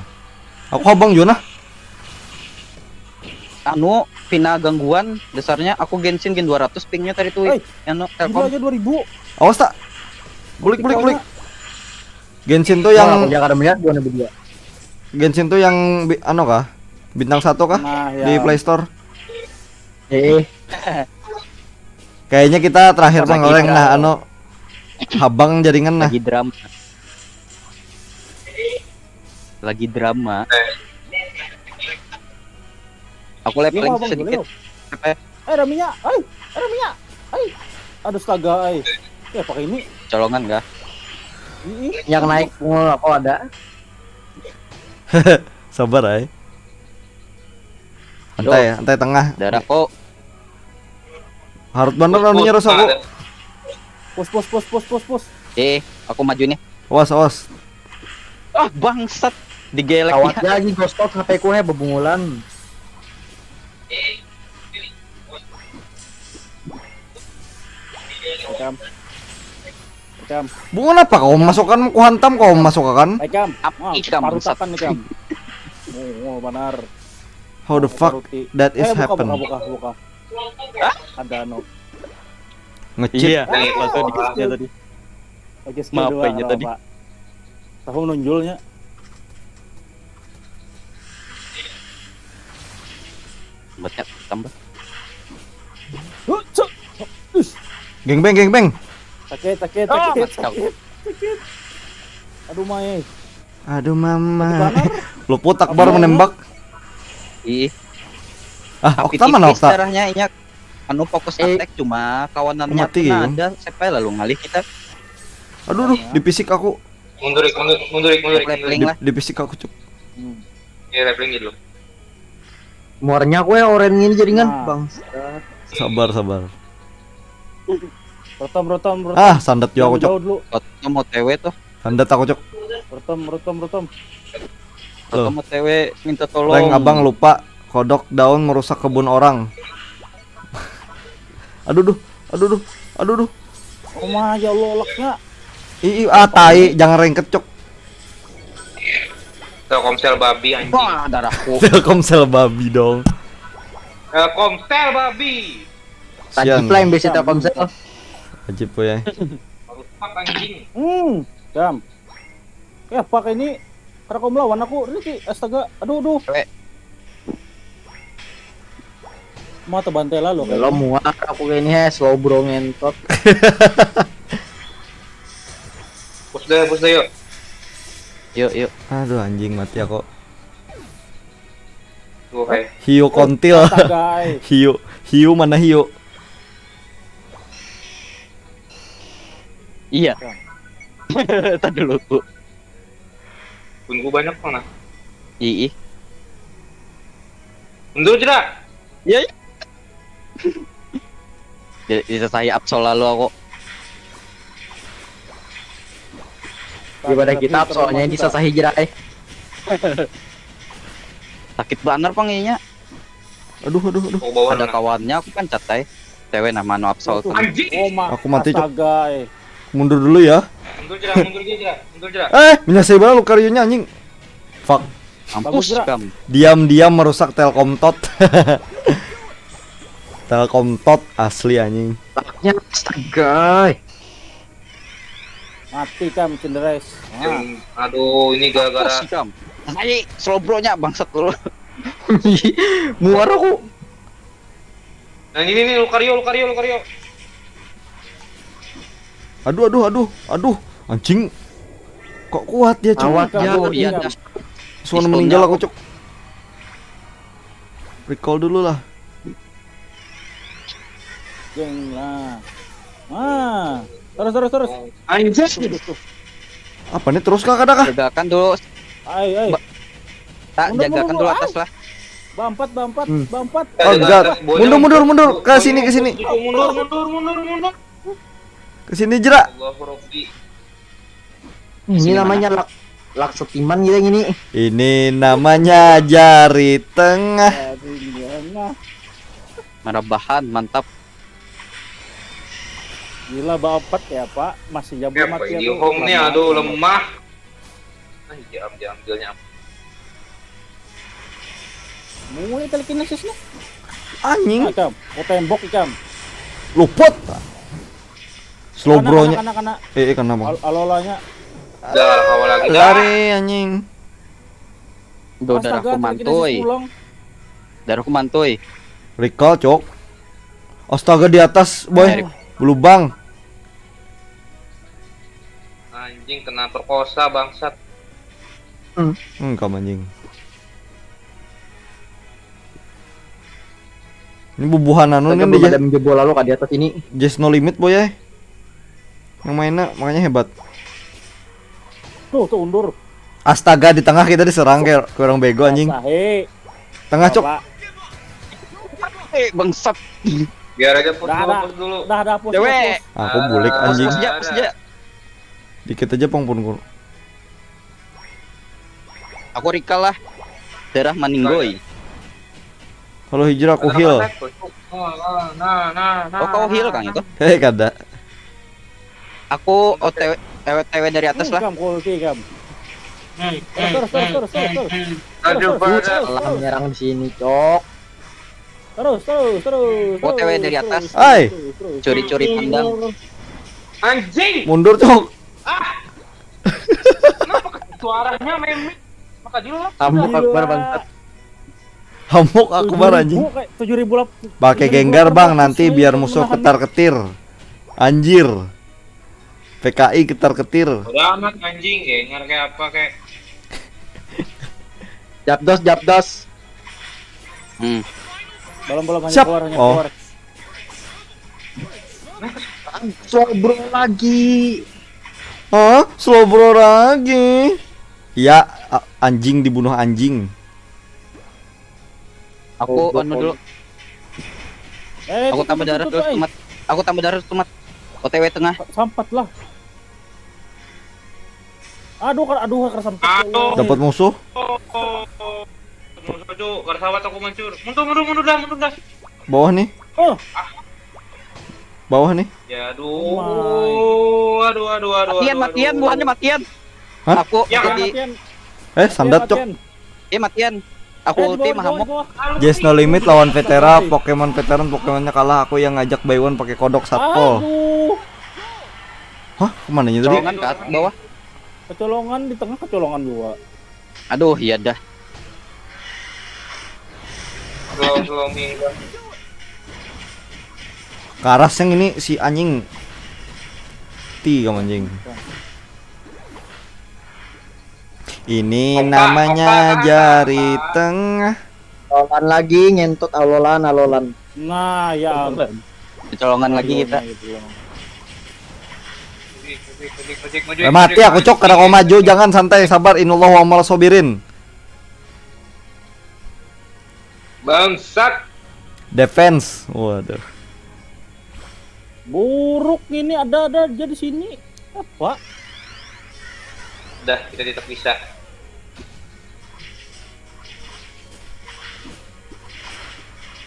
Aku abang juga nah. Anu, pina gangguan dasarnya. Aku Genshin Gen dua ratus pingnya tadi tuh. Hei, Anu, Gila Telkom. Aja dua ribu. Awas tak? Bulik bulik bulik. Genshin tuh Wah, yang aku jangan melihat dua ribu dua. Genshin tuh yang bi- anu kah? Bintang satu kah? Nah, Di ya. Play Store. Eh, Kayaknya kita terakhir Lagi bang orang viral. Nah anu habang jaringan nah. Lagi drama. Lagi drama. Aku Iya, leveling Abang, sedikit. boleh, Eh, Raminya, eh, eh, Raminya, eh. Aduh, astaga, eh. Ya, pakai ini. Colongan kah? Ini. Yang naik mul aku ada. Sabar ay. Antai, antai tengah. Darah kok. Harut bener anunya harus aku. Pus, pus, pus, pus, pus, pus. Eh, aku maju nih. Awas, awas. Ah, bangsat. Digelek Kawat ya. Lagi gostok H P ku he bebungulan. Ikam. Ikam. Bunga apa kau masukkan ku hantam kau masukkan? Ikam. Apa Ah, ikam, parutakan bangsat? Ikam. Oh, oh, benar. How the fuck Paruti. that is Eh, buka, happen? Buka, buka, buka. Ada no. Ngecit. Iya, pas tuh dikasih tadi. Oke, skill Maaf, dua, kayaknya nggak tadi. apa-apa. Tahu nunjulnya. Banyak tambah. Huh, cuk. Geng beng, geng beng. Sakit, sakit, Ah, sakit, mantap. sakit, sakit. Aduh, mai. Aduh mama. Banar. Luput Akbar menembak. Ih, Ah, tapi Okta mana tipis Okta? Darahnya inyak. Anu fokus Eh, attack cuma kawanannya mati, kena ya? Ada siapa lalu ngalih kita. Aduh, aduh, dipisik aku. Mundur, mundur, mundur, mundur, Leveling mundur. lah. Dipisik aku cuk. Hmm. Ya, leveling dulu. Muarnya aku ya orange ini jaringan, Nah. Bang. Sabar, sabar. Rotom, rotom, rotom. Ah, sandat juga aku cuk. Jauh dulu. Kau mau T W tuh. Sandat aku cuk. Rotom, rotom, rotom. Kau mau T W minta tolong. Leng abang lupa kodok daun merusak kebun orang. Aduh duh, aduh duh, aduh duh. Oh ma, ya Allah, lagnya. Ih, ih, ah tai, jangan rengket cuk. Telkomsel babi anjing. Wah, darahku. Telkomsel babi dong. Telkomsel babi. Tadi Sian. pula yang besi Telkomsel. Ajib ya. Rusak anjing. Hmm, jam. Ya, pakai ini. Karena kau melawan aku, Riki, astaga. Aduh, aduh. Cewek. Mau tebantai lalu Lo muar aku kayak ini he, slow bro ngentot. Push deh, push deh yuk. Yuk, yuk. Aduh anjing mati aku. Tuh, hai. Hiu kontil. Astaga, ai. Hiu, hiu mana hiu? Iya. Tadi dulu aku. Bun gua banyak mana? Ih, ih. Mundur aja dah. Iya, iya. Jadi bisa saya absol lalu aku. Daripada kita absolnya ini sasahi jerai. Sakit banar panginya. Aduh aduh aduh. Mau ke bawah Ada mana? Kawannya aku kan catai. Cewek nama anu Absol tuh. Anjing. Oh, ma- Aku mati, Cok. Astaga, eh. Mundur dulu ya. Mundur jera, mundur jera, mundur jera. Eh, menyelesai banget Lucario-nya, anjing. Fuck. Mampus Bagus, Jera. Kam. Diam-diam merusak Telkom Tot. Telkom Tot asli, anjing. Lagnya astaga. Mati, Kam, Cindres. Nah, Yang- Aduh, ini gara-gara. Mampus, Kam. Hai, slowbro-nya bangsat lu. Muar aku. Nah, ini nih Lucario, Lucario, Lucario. Aduh, aduh, aduh, aduh. Anjing. Kok kuat dia, Cok? Awat Kabur, jauh, iya iya. dah. Suan Pistolnya meninggal aku, aku. Cok. Recall dulu lah. Geng lah. Nah, terus, terus, terus. Anjing. Apa nih, terus kah, kada kah? Jagakan dulu. Ai, ai. Tak Mundur, jagakan mundur, dulu mundur, atas ai. Lah. Bampat, bampat, Hmm. bampat. Oh, God. Mundur, mundur, mundur. Ke sini, ke sini. Mundur, mundur, mundur, mundur. Ke sini, Jera. Allahu Rabbi. Ini Sini namanya lak lak setiman gitu gini. Ini namanya jari tengah. Aduh, iya, nah. Marabahan, mantap. Gila, baempat ya, Pak. Masih jago Ya, mati Pak, di aku. home nih, Lama, aduh, lama. Lemah. Ah, iya, ambil, ambilnya. Mulai telekinesis nih. Anjing. Nah, Kam. Oh, tembok, Kam. Luput. Slow Kena, bro-nya. Kena, kena, kena. Eh, eh, kena, Bang. Al- Alolanya. Dah, awal lagi dah. Lari, anjing. Duh, darahku Astaga, mantuy. Pulang. Darahku mantuy. Recall, Cok. Astaga, di atas, boy. Dari- Belubang. Anjing, kena perkosa, bangsat. Hmm, kamu anjing. Ini bubuhan anu Tadi nih, belum di ada yang jebol lalu kak di atas ini. Jazz No Limit, boy, eh. Yang mainnya makanya hebat. Tuh, tuh undur. Astaga, di tengah kita diserang kayak kurang bego, anjing. Sahe. Tengah, Cok. Bapak. Eh, bangsat. Biar aja push Dah, dulu, dah. push dulu. Dah, dah, push, Cewek. dah, push. Aku bulik, Ah, anjing. Push aja, push aja. Dikit aja, pang pun. Aku recall lah. Darah maninggoy. Kalau hijrah, aku heal. Nah, nah, nah, nah. Oh, kau heal, Kang, itu? Eh, kada. Aku O T W, T W, T W dari atas Hmm, lah. Kam, kau ulti, Kam. Hmm, Terus, terus, terus, terus, terus, terus. Aduh, Terus, pada. terus, Malah terus. menyerang di sini, Cok. Terus, terus, terus. O T W terus, dari terus, atas. terus, Hai. terus, terus. Curi-curi pandang. Anjing. Mundur, Cok. Kenapa suaranya memek? Maka jelas. Hamuk Gila. Akbar, bangsat. Hamuk aku bar, anjing. Tujuh ribu, kayak tujuh ribu lap-, Pakai tujuh ribu Gengar, Bang, delapan ratus nanti nih biar yang musuh menahan. Ketar-ketir. Anjir. P K I Ketar-ketir. Udah amat, anjing, Gengar kayak apa kayak. Japdos, Japdos. Hmm. Belum, belum, hanya Siap. Keluar, hanya Oh. Keluar. Slow bro lagi. Hah? Slow bro lagi. Ya, a- anjing dibunuh anjing. Aku anu dulu. Eh, Aku tutup, tambah tutup, darah tutup, dulu, eh. Tumat. Aku tambah darah, Tumat. O T W tengah. Sampat lah. Aduh, kar aduh, kar sampat. Aduh. Dapat musuh? Musuh, Cuk, kar sawat aku mancur. Mundur, mundur, mundur dah, mundur dah. Bawah nih. Oh, Bawah nih. Ya Oh aduh. Aduh, aduh, aduh, aduh. Matian, aduh, matian, aduh. buahnya matian. Hah? Aku Ya, jadi matian. Eh, sandat, Cok. Matian. Iya, matian. Aku Eh, di ulti bawah, di mahamuk. bawah, di bawah. Jazz No Limit lawan Vetera, Pokemon veteran, Pokemonnya kalah, aku yang ngajak Baywan pakai kodok satpol. Aduh, Hah, kemana nya tadi? Colongan ke at- bawah. Kecolongan di tengah, kecolongan juga. Aduh, iya dah. Slow, slow me, Bang. Karas yang ini si anjing. Ti kamu anjing. Ini Opa, namanya opa, jari opa. Tengah. Alolan lagi, ngentut alolan, alolan. Nah, ya ampun. Kecolongan lagi kita. Gitu loh. Kudik, kudik, kudik, kudik, kudik, Eh, mati kudik. Aku, Cok, kada kau maju, jangan, santai, sabar, innallaha ma'as sabirin. Bangsat. Defense. Waduh. Buruk ini, ada-ada aja di sini. Apa? Dah, kita tetap bisa.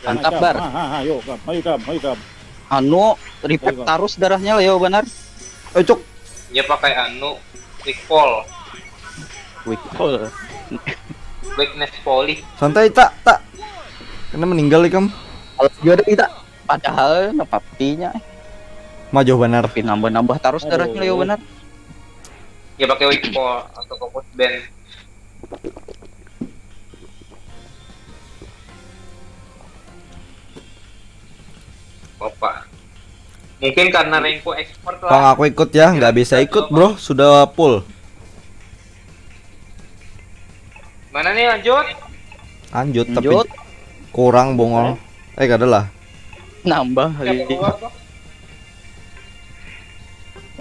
Mantap, Nah, Bar. Kam. Ha, ha, ha, ayo, Kam. Ayo, Kam. Ayo, Kam. Anu, repap tarus darahnya, Leo, banar. Eh, cuk. Dia pakai anu, quick fall, Quick fall. Weakness Folly. Santai, tak, tak. Kena meninggal ikam. Kalau juara kita, padahal nepaptinya, eh, Majuh banar. tapi nambah-nambah tarus darahnya, Leo, banar. Dia pakai weak fall atau fokus band. Opa. Mungkin karena Renko expert Bang, lah. Aku ikut ya, nggak bisa ikut, bro, sudah full. Mana nih, lanjut? Lanjut, tapi Lanjut. Kurang bungol. Eh, kada lah. Nambah Siapa lagi. Keluar, Bang?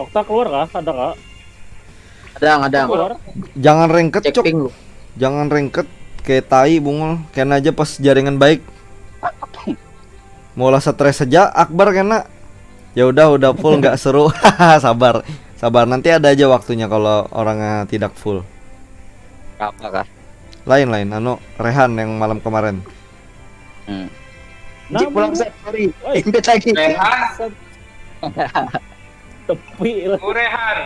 Okta keluar kah? Ada kah? Ada, ada. Keluar. Jangan rengket, Cek cuk. ping lu. Jangan rengket kayak tai bungol. Kena aja pas jaringan baik. Maulah stres saja, Akbar kena. Ya udah, udah full nggak seru. Sabar. Sabar, nanti ada aja waktunya kalau orangnya tidak full. Apa kah? Lain-lain, anu, Rehan yang malam kemarin. Hmm. Namun- Pulang set, sorry. Oi. Ingat lagi. Rehan, Tepi lah. oh, Rehan.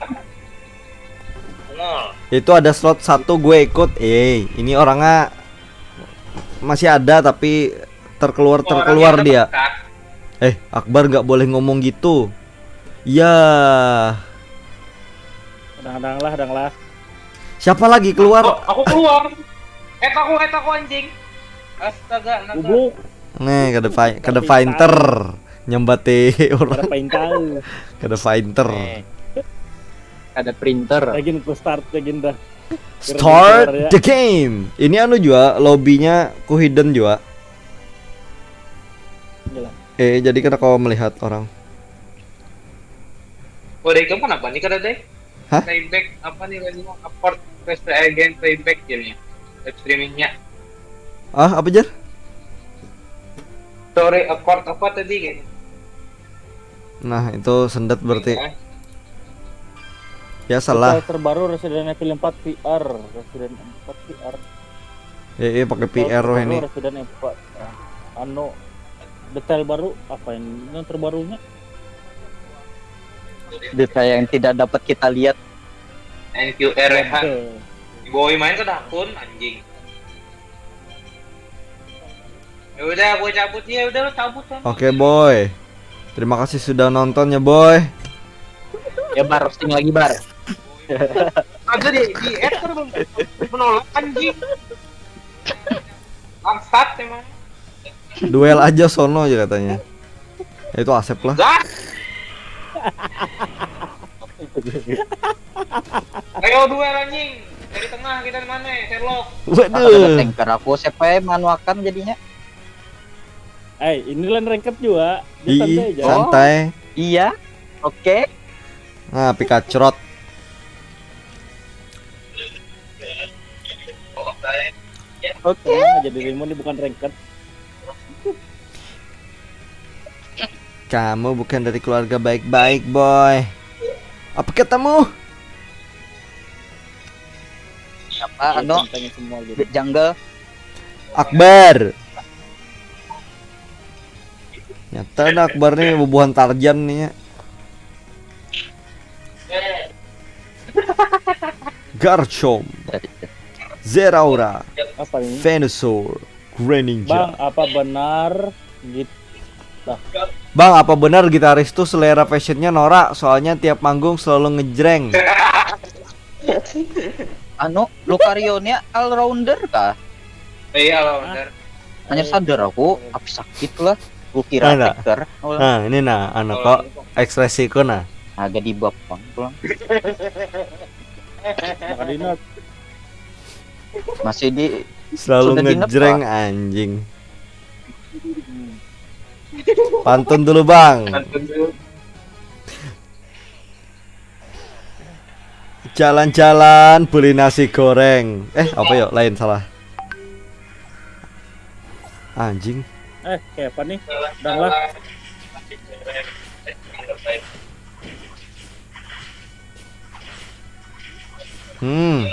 Bungol. Itu ada slot satu, gue ikut. Eh, ini orangnya masih ada tapi terkeluar Orang terkeluar yang dia. dekat. Eh, Akbar nggak boleh ngomong gitu. Ya, Dang, dang lah, dang lah. Siapa lagi keluar? Oh, aku keluar. Eh, aku, eh, aku anjing. Astaga, naga. Goblok. Nih, kada fi- kada fighter nyambati Ada orang. paintal. Kada fighter. Ada printer. Lagi ku start lagi dah. Start the game. Ini anu juga, lobbynya ku hidden juga. Gila. Eh, jadi kada kau melihat orang. Oh, dari kamu kenapa nih, kada deh? Hah? Playback apa nih lagunya? Accord, press play again, playback jadinya. Live streamingnya. Ah, apa, Jar? Sorry, accord apa tadi kayaknya? Nah, itu sendet berarti. Ya. Ya, salah. Trailer terbaru Resident Evil empat V R, Resident empat V R. Eh, eh, pakai V R Terbaru ini. Resident Evil empat. Nah, anu, detail baru apa ini? Yang terbarunya? Detail yang tidak dapat kita lihat. N Q R Rehan. Eh, Boy main ke dakun, anjing. Ya udah, gue cabut ya, udah lu cabut kan. Oke, boy. Terima kasih sudah nonton ya, boy. Ya, Bar, roasting lagi, Bar. Ada di di app kan belum menolak, anjing. Bangsat emang. Duel aja sono aja katanya. Ya, itu Asep lah. Gas. Ayo duel, anjing. Dari tengah kita di mana? Sherlock. Aku ada Waduh. tanker aku, siapa yang manuakan jadinya? Eh, ini lain ranked juga. Dia Ih, santai aja. santai. Iya. Oke. Nah, Pikacrot. Oke. Tenang aja, dirimu ini bukan ranked. Kamu bukan dari keluarga baik-baik, boy. Apa katamu? Siapa anu? Tanya semua gitu. Jungle. Akbar. Nyata ada Akbar nih, bubuhan Tarjan nih ya. Garchomp, Zeraora, Apa ini? Venusaur, Greninja. Bang, apa benar gitu? Bang, apa benar gitaris tuh selera fashionnya norak? Soalnya tiap manggung selalu ngejreng. Anu, Lucarionia all rounder kah? Iya, kalau bener. Hanya sadar aku, apa sakit lah. Gue kira Ada. Attacker. Nah, ini nah, anu kok ekspresiku nah. Agak di bapang pulang. Maka di not. Masih di Selalu Sudah di ngejreng ngepak. Anjing. Pantun dulu, Bang. Jalan-jalan beli nasi goreng. Eh, apa ya? Lain, salah. Anjing. Eh, kayak apa nih? Dang lah. Hmm.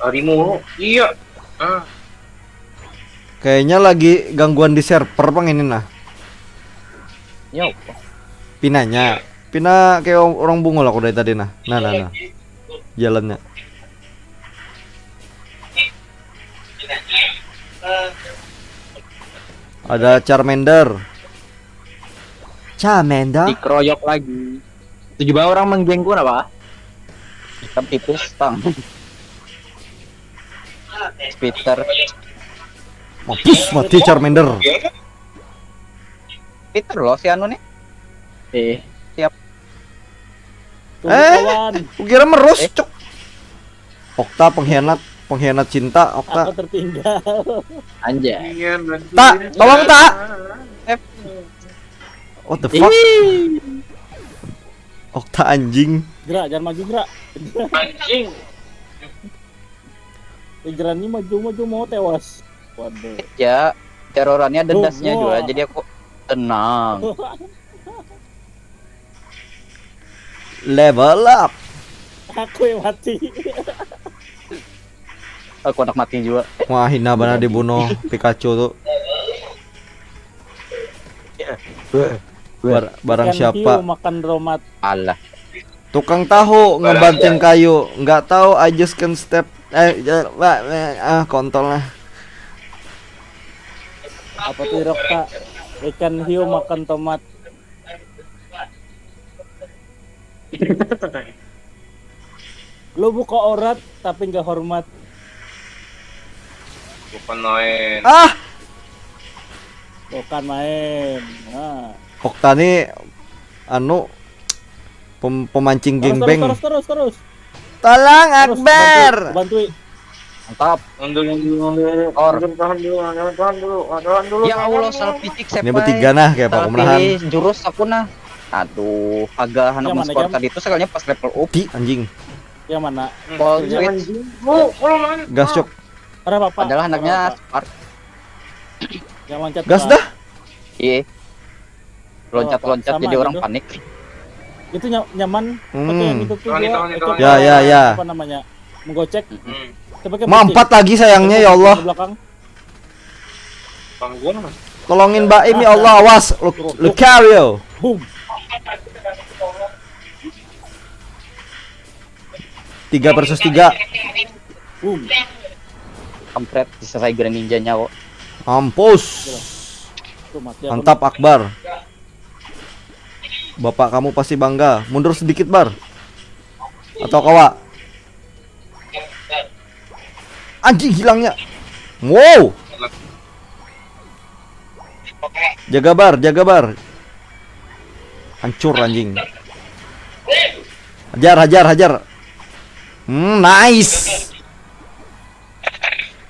Lari mulu. Iya. Ah. Kayaknya lagi gangguan di server pang ini nah. Yo, Pinanya. Pina kayak orang bungul aku dari tadi nah. Nah, nah, nah. Jalannya. Ada Charmander. Charmander. Dikeroyok lagi. Tujuh bawa orang menggengku apa? Hitam tipis, tang. Peter. Mampus mati Charmander. Peter loh si anu nih. Eh, Siap. Tunggu Eh? Kawan. Kukira merus, Eh? cok. Okta pengkhianat, pengkhianat cinta, Aku Okta. Tertinggal. Anjay. Ingin Tak, tolong tak. Eh, What the fuck? ih. Okta anjing. Gerak, jangan maju gerak. Anjing. Pikirannya maju-maju mau tewas. Waduh. Ya, terorannya ada Duh, dasnya wah. juga, jadi aku tenang. Level up. Aku yang mati. Aku anak mati juga. Wah, hina benar dibunuh Pikachu tuh. Bar- barang Ikan siapa? Hiu makan romat. Alah. Tukang tahu ngebanting kayu, nggak tahu I just can step eh ya, wa- wa- ah kontol lah. Apa tuh Rok tak? Ikan hiu makan tomat. Lu buka orat tapi nggak hormat. Bukan main. Ah, Bukan main. Nah. Okta nih anu pem- pemancing Terus, gengbeng. Terus terus terus terus. Tolong Terus, Akbar. Bantu, bantui. Mantap. Mundur, mundur, mundur. Or. Mundur, tahan dulu, tahan dulu, tahan dulu. Ya Tahan Allah, dulu. salah pitik saya. Ini bertiga nah kayak apa Salah aku menahan. Pilih jurus aku nah. Aduh, agak anak Yang mana, skor Jam? Tadi itu sekalinya pas level up. Ti anjing. Yang mana? Pol Skillnya switch. Anjing. Bu, kalau main. Gas cok. Ada apa-apa? Padahal anaknya Ada apa-apa. Spark. Yang loncat. Gas Pak. Dah. Iya. Loncat-loncat Sama jadi aja. Orang panik. Itu ny- nyaman. Hmm. Pakai yang itu tuh Tahan, gua tahan, itu tahan. Ya, ya, ya. Apa namanya? Menggocek. Hmm. Coba pakai Mampet putih. Lagi sayangnya ya Allah. Ke belakang. Tanggung mas. Tolongin Baim ya Allah, awas. Lu- Lucario. Boom. Tiga versus tiga. Boom. Kampret, diselesai Greninja nyawa. Mampus. Tuh mati aku. Mantap Akbar. Bapak kamu pasti bangga. Mundur sedikit Bar. Atau kawa. Anjing hilangnya. Wow. Jaga Bar, jaga Bar. Hancur anjing. Hajar, hajar, hajar. Hmm, nice.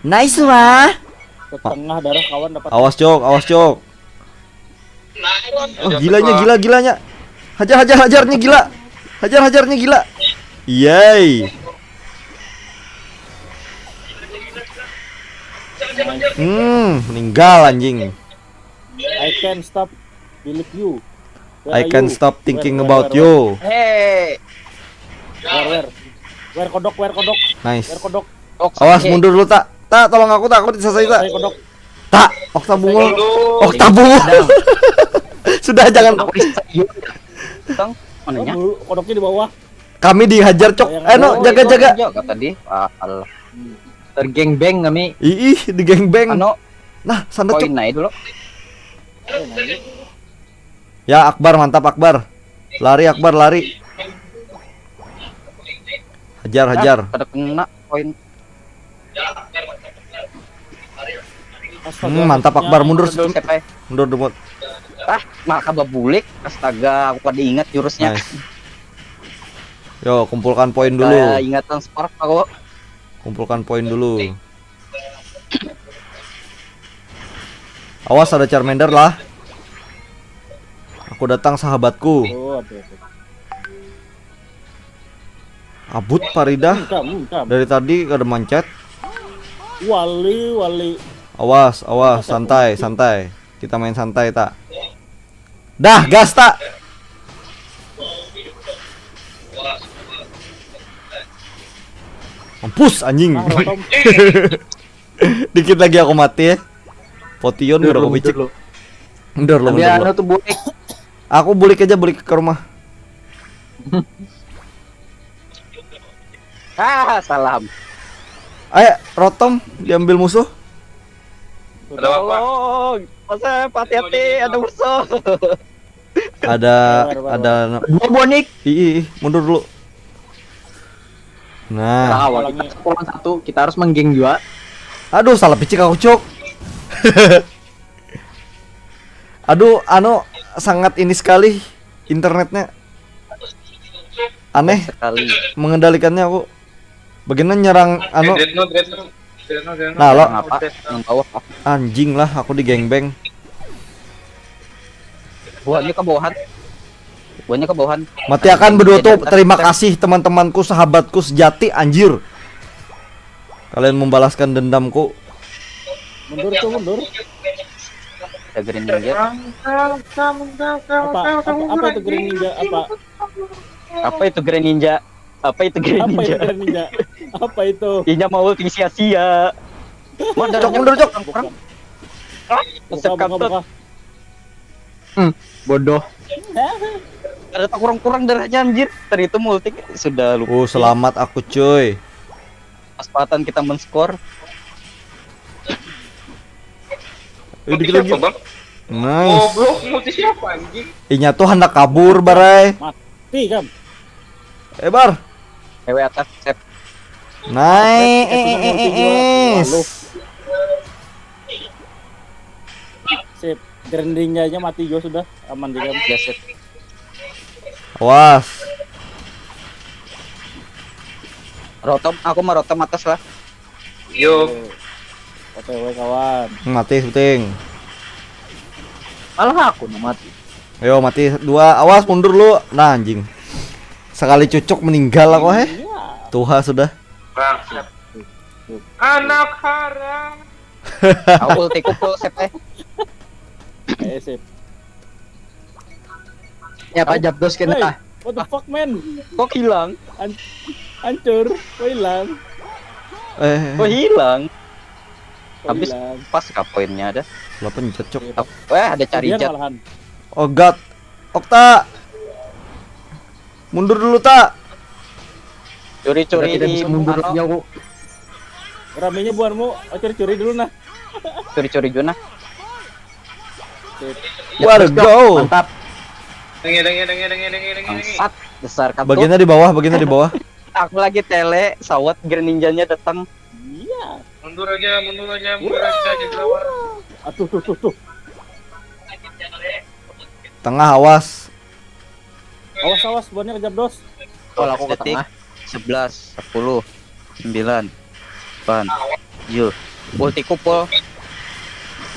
Nice wah. Setengah darah kawan dapat. Awas cok, awas cok. Oh, gilanya, gila, gilanya. Hajar, hajar, hajarnya gila. Hajar, hajarnya gila. Yay. Hmm, meninggal anjing. I can stop believe you. Where I are can you? Stop thinking Where, about where, you. Hei, Where, where? Where kodok, where kodok, Nice. Where kodok. Oke. Awas mundur lu tak. Tak, tolong aku tak, aku disasai tak. Where kodok. Tak, Okta bungul. Mundur. Okta bungul. Sudah jangan. Aku disayun. Tang, mananya? Dulu kodoknya di bawah. Kami dihajar cok. Eh no, jaga jaga. Jaga tadi. Ah, Allah. Tergengbeng kami. Ih, di gengbeng. Ano, Nah, sana cok. Poin naik dulu. Ya Akbar, mantap Akbar. Lari Akbar, lari. Hajar, hajar. Kada kena poin. Astaga, Hmm, mantap maksudnya Akbar, mundur Mundur sedikit. Siapa? Mundur demut. Ah, malah kababulik. Astaga, aku kada ingat jurusnya. Nice. Yo, kumpulkan poin dulu. Kayak ingatan spark aku. Kumpulkan poin dulu. Awas ada Charmander lah. Aku datang sahabatku. Oh, aduh, aduh. Abut Faridah Kamu, kamu. Dari tadi kada mancet. Wali, wali. Awas, awas, santai, santai. Kita main santai tak. Dah, gas tak. Mampus anjing. Ah, Rotom. Dikit lagi aku mati ya. Potion udah aku picik. Mundur lu. Mundur lu, mundur lu. Anu tuh bulik. Aku bulik aja, bulik ke rumah. Ah, salam. Ayo, Rotom diambil musuh. Ada apa? Tolong, Mas, hati-hati, ada musuh. Ada, ada. Dua bonik. Ih, ih, mundur dulu. Nah. Nah, awal kita satu lawan satu, kita harus menggeng juga. Aduh, salah picik aku, Cuk. Aduh, anu, sangat ini sekali internetnya. Aneh sekali mengendalikannya aku. Begini nyerang anu. Nah, lo. Apa? Yang bawah. Anjing lah, aku di gangbang. Buahnya ke bawahan. Buahnya ke bawahan. Mati akan berdua tuh. Terima kasih teman-temanku, sahabatku sejati, anjir. Kalian membalaskan dendamku. Mundur tuh, mundur. Ada Green Ninja. Apa, apa, apa itu Green Ninja? Apa? Apa itu Green Ninja? Apa itu Green Ninja? Apa itu Green Ninja? Apa itu? Inya mau ulti sia-sia. Cok, mundur, Cok. Kurang. Buka, buka, buka. Hmm, bodoh. Ada tak kurang-kurang darahnya, anjir. Tadi itu multi sudah lupa. Oh, selamat aku, cuy. Pas patan kita men-score. Eh, dikit lagi. Bang? Nice. Goblok, multi siapa, anjing? Inya tuh hendak kabur, barai. Mati, kan? Eh, Bar. Ewe atas, set. Nice. Sip. Grindingnya aja mati juga sudah. Aman di game. Ya, sip. Awas. Rotom, aku mau rotom atas lah. Yo. O T W kawan. Mati syuting. Malah aku nu mati. Yo, mati dua. Awas, mundur lu. Nah, anjing. Sekali cucuk meninggal aku, heh. Iya. Tuha sudah. Bangsat. Anak haram. Aku ultiku full set, eh. Eh, sip. Ya, apa jab dos kena? Hey, what the fuck, man? Kok hilang? An hancur, kok hilang? Eh. Kok hilang? Habis pas kah poinnya ada? Lah pencet, Cok. Eh, ada cari jat. Oh god. Okta. Mundur dulu, tak. Curi-curi di mundur lagi aku. Ramenya buanmu, oh, curi-curi dulu nah. Curi-curi juga nah. What a go. Mantap. Dengi, dengi, dengi, dengi, dengi, dengi. Bangsat, besar kan. Bagiannya di bawah, bagiannya di bawah. Aku lagi tele, sawat greninjanya datang. Iya. Mundur aja, mundur aja, mundur aja, jangan lawan. Aduh, tuh, tuh, tuh. Tengah, awas. Awas, awas, buannya kejap dos. Kalau aku ke tengah. Sebelas, sepuluh, sembilan, delapan, tujuh. Ulti kupul.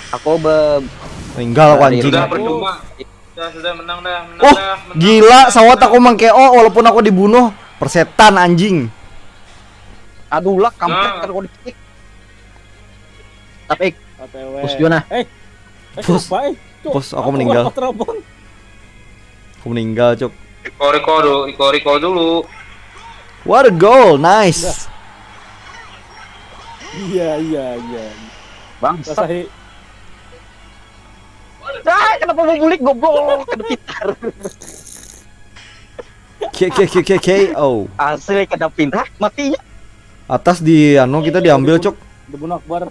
Aku be tinggal aku anjing. Sudah percuma. Sudah, sudah, menang dah, menang oh, dah. Menang gila, dah, sawat aku meng-K O walaupun aku dibunuh. Persetan anjing. Aduh lah, kampret nah. Kalau dikit. Tapi Bos Juna. Eh, eh, Bos, eh, Bos, aku meninggal. Aku meninggal, Cuk. Recall, recall dulu, recall, recall dulu. What a goal, nice. Iya, iya, iya. Bang, Sahi. Ah, kenapa mau bulik goblok? Kena pintar. K K K K K O. Asli kena pintar, matinya. Atas di anu kita diambil, Cuk. Dibunuh Akbar.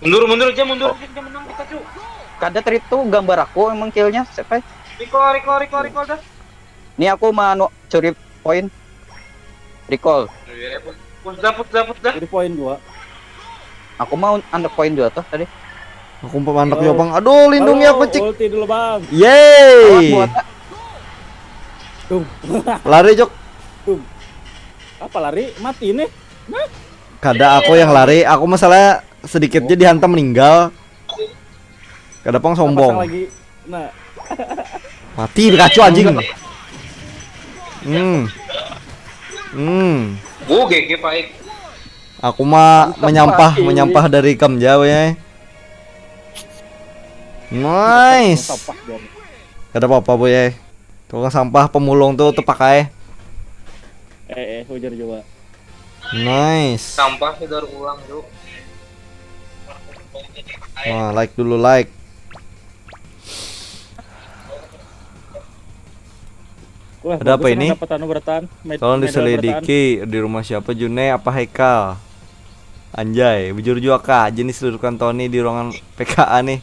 Mundur, mundur aja, mundur aja, kita menang kita, Cuk. Kada tadi tuh gambar aku emang killnya, siapa? Recall, recall, recall, recall dah. Ini aku mau anu, curi poin. Recall. Push dah, push dah, push dah. Jadi poin dua. Aku mau anda poin dua tuh tadi. Aku empat anak ya, Bang. Aduh, lindungi aku, Cik. Ulti dulu, Bang. Yeay. Lari, Cok. Apa lari? Mati nih. Nah. Kada aku yang lari, aku masalah sedikitnya dihantam meninggal. Kada pang sombong. Nah. Mati Pikachu anjing. Hmm. Hmm. Bu G G paik. Aku mah menyampah, menyampah dari ikam jauh ya. Nice. Kada apa-apa, boy. Tukang sampah pemulung tuh tepakai. Eh, eh, ujar juga. Nice. Sampah sudah ulang, Cuk. Nah, like dulu, like. Wah, ada apa ini? Dapat anu bertahan. Tolong diselidiki di rumah siapa, June apa Haikal? Anjay, bujur juga kah jenis dudukan Tony di ruangan P K A nih.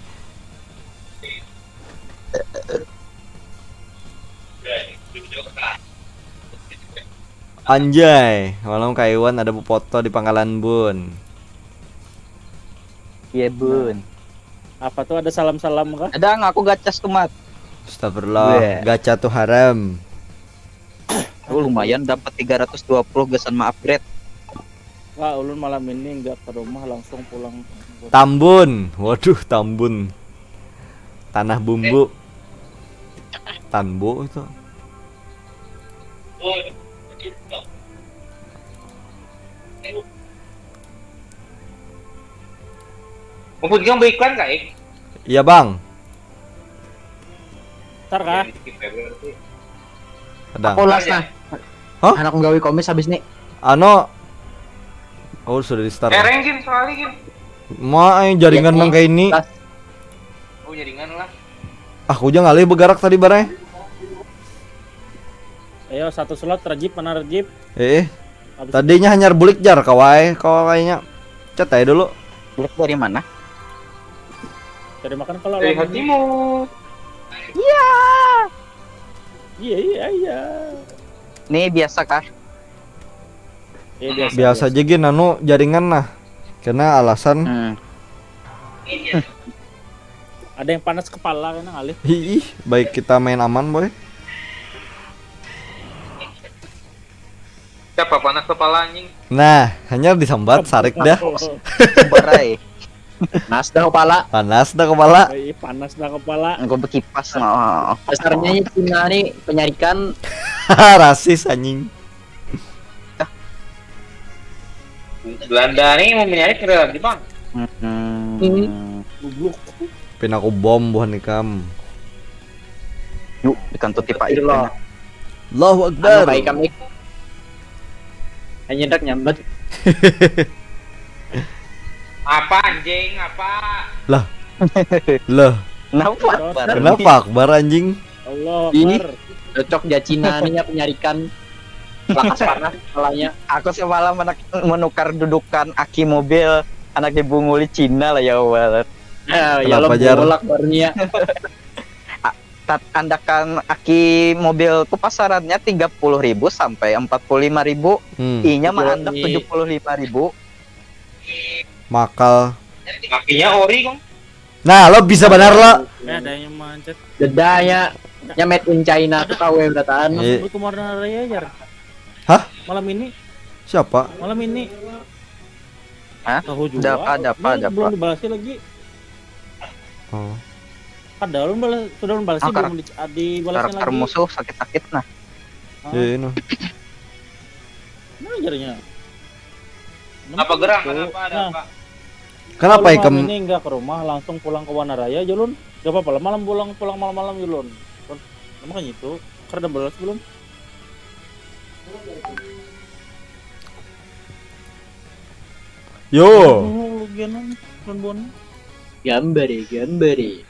Anjay, malam Kaiwan ada befoto di pangkalan bun. Iya bun. Apa tuh ada salam-salam kah? Ada ngaku gacas tuh mat. Astagfirullah, gacha tuh haram. Oh, lumayan dapat tiga ratus dua puluh gasan ma upgrade. Wah, ulun malam ini nggak ke rumah, langsung pulang. Tambun, waduh Tambun. Tanah bumbu. Tanbu itu. Mumpung ikam beriklan kah, eh? Iya bang. Ntar kah? Ada. Aku las nah. Hah? Anak menggawe komis habis nih. Ano. Oh sudah di start. Ereng gin sekali gin. Ma, eh, jaringan nang kayak ini. Oh jaringan lah. Aku aja ngalih bergerak tadi barang. Ayo satu slot rajib mana rajib? Eh, tadinya hanya bulik jar kawai, kawainya. Cat aja dulu. Bulik dari mana? Cari makan kalau Dari hatimu. Iya iya iya. Ini biasa kah? Iya biasa. Biasa aja gin anu jaringan nah. Karena alasan Hmm. Ada yang panas kepala kan ngalih. Ih, baik kita main aman boy. Siapa panas kepala anjing? Nah, hanya disambat sarik dah. Barai. Nas dah kepala. Panas dah kepala. Ih, panas dah kepala. Engkau berkipas no. Dasarnya Cina nih penyarikan. Rasis anjing. Belanda nih mau menyarik ke Jepang. Hmm. Goblok. Pin aku bom buhan ikam. Yuk, ikan tuh tipa Astagfirullah. Allahu Anu Akbar. kayak kami. Hanya dak nyambat. Apa anjing apa? Lah. Lah. Kenapa? Kenapa Akbar anjing? Allah Ini Akbar. Cocok ja Cina nih ya penyarikan. Lakas panas kepalanya. Aku semalam anak menukar dudukan aki mobil anak dibunguli Cina lah ya Allah. Nah, ya Kenapa, lo Jar? Bolak barunya. Tat andakan aki mobilku pasarannya tiga puluh ribu sampai empat puluh lima ribu. Hmm. Inya mah Betul, andak Ni. Tujuh puluh lima ribu. Makal. Kakinya ori kong. Nah, lo bisa benar lo. Eh, ada yang mancet. Bedanya nya made in China tuh kau yang berataan. Iya. Sebut ke Muara Raya aja. Hah? Malam ini, Siapa? malam ini. Hah? Tahu juga. Ada apa, ada apa, Ini ada belum apa? Dibalas lagi. Oh. Ada belum balas, sudah belum balas sih, Angkar. Belum di, dibalasnya Karakter lagi. Musuh sakit-sakit nah. Ah, Iya, ini. Nah, ajarnya. Apa gerang? Tuh. Kenapa ada Nah, apa? Kenapa kalau ikam malam ini nggak ke rumah, langsung pulang ke Wanaraya aja, Lun. Gak apa-apa lah, malam pulang, pulang malam-malam aja, Lun. Lun, emang kayak gitu. Karena balas belum? Yo, Oh, Gianan, Lun Bon. Gambar ya, gambar ya.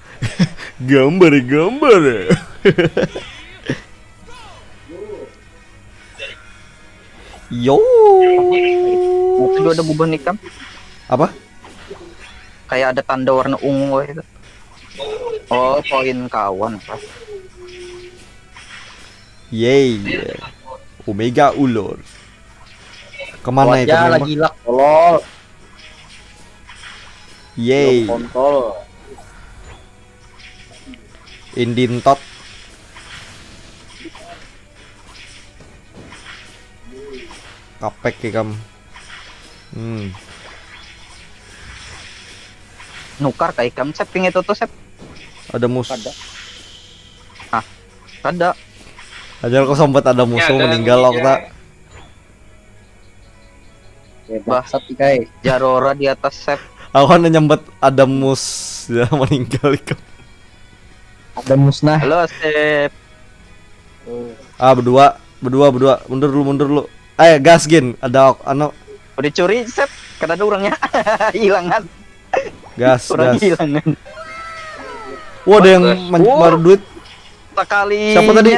gambar gambar. Yo. Itu juga ada bubuhan ikam. Apa? Kayak ada tanda warna ungu itu. Oh, poin kawan apa? Yay. Omega Ulor. Kemana Wajah itu? Lagi lak tolol. Yay. Kontol. Indintot. Kapek ikam. Hmm. Nukar kayak ikam Sep, ping itu tuh Sep. Ada mus. Ada. Hah? Ada. Aja kok sempat ada musuh Ya, ada meninggal tiga. Okta. Ya, bangsat kai. Jarora di atas Sep. Aku kan nyambat ada mus ya meninggal ikam. Ada musnah. Halo Sep. Ah berdua, berdua, berdua. Mundur dulu, mundur dulu. Eh gas gin, ada ok- anu. Udah curi Sep. Kada ada orangnya. Hilangan. Gas, Orang gas. Hilangan. Wah, ada yang Gas. men- Wah. baru duit. Sekali. Siapa tadi?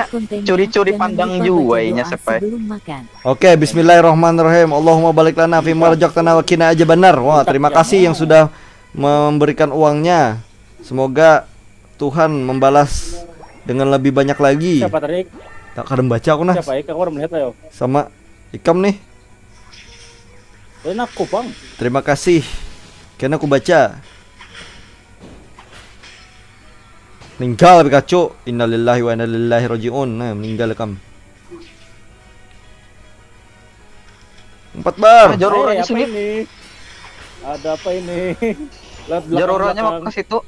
Curi-curi pandang juga inya siapa? Sebelum makan. Oke, bismillahirrahmanirrahim. Allahumma barik lana fi ma razaqtana wa qina azabannar. Wah, terima kasih yang sudah memberikan uangnya. Semoga Tuhan membalas dengan lebih banyak lagi. Siapa tadi? Tak kada baca aku nah. Siapa? Ika, aku orang melihat ayo. Sama ikam nih. Ini aku bang. Terima kasih. Kena aku baca. Meninggal Pikachu. Innalillahi wa inna ilaihi rajiun. Nah, meninggal kam. Empat bar. Ah, Jororanya Eh, apa sini. Ini? Ada apa ini? Lewat belakang. Jororanya mau Belakang. Ke situ.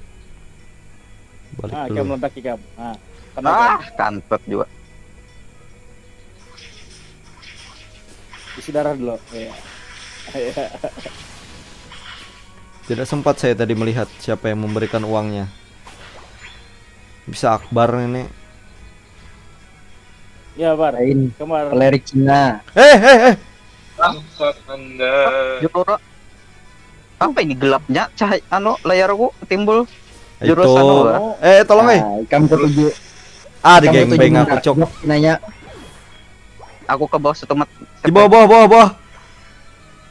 Balik Nah, dulu. Kam lontak ikam. Nah, kena Ah, ikam. Kantet juga. Isi darah dulu. Iya. Iya. Tidak sempat saya tadi melihat siapa yang memberikan uangnya. Bisa Akbar ini. Iya, Bar. Lain. Kemar. Pelerik Cina. Eh, eh, eh. Bangsat anda. Jororo. Apa ini gelapnya? Cahaya anu layarku timbul. Itu. Jurus anu lah. Eh, tolong eh. Nah, ikam ketujuh. Ah, ada Ikam geng ketujuh beng aku minta cok. Nanya. Aku ke bawah satu mat. Di bawah, bawah, bawah, bawah.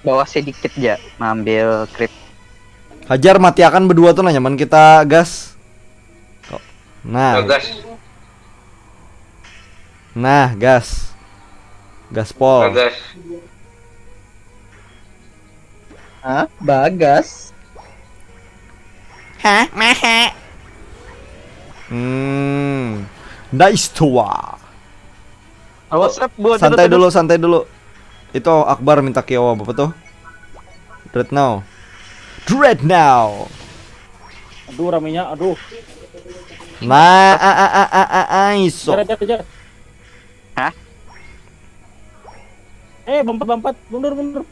Bawah sedikit aja. Ngambil creep. Hajar mati akan berdua tuh nah nyaman kita gas. Kok. Nah, Bagas. Nah, gas. Gaspol. Bagas. Hah? Bagas. Hah, maha. Hmm. Nice tua. Awas rep buat Santai dulu, santai dulu. Itu Akbar minta Kiowa apa tuh? Dread now. Dread now. Aduh, ramenya, aduh. Nah, a a a a a a iso. Kejar, kejar, kejar. Hah? Eh, bampat, bampat, mundur, mundur.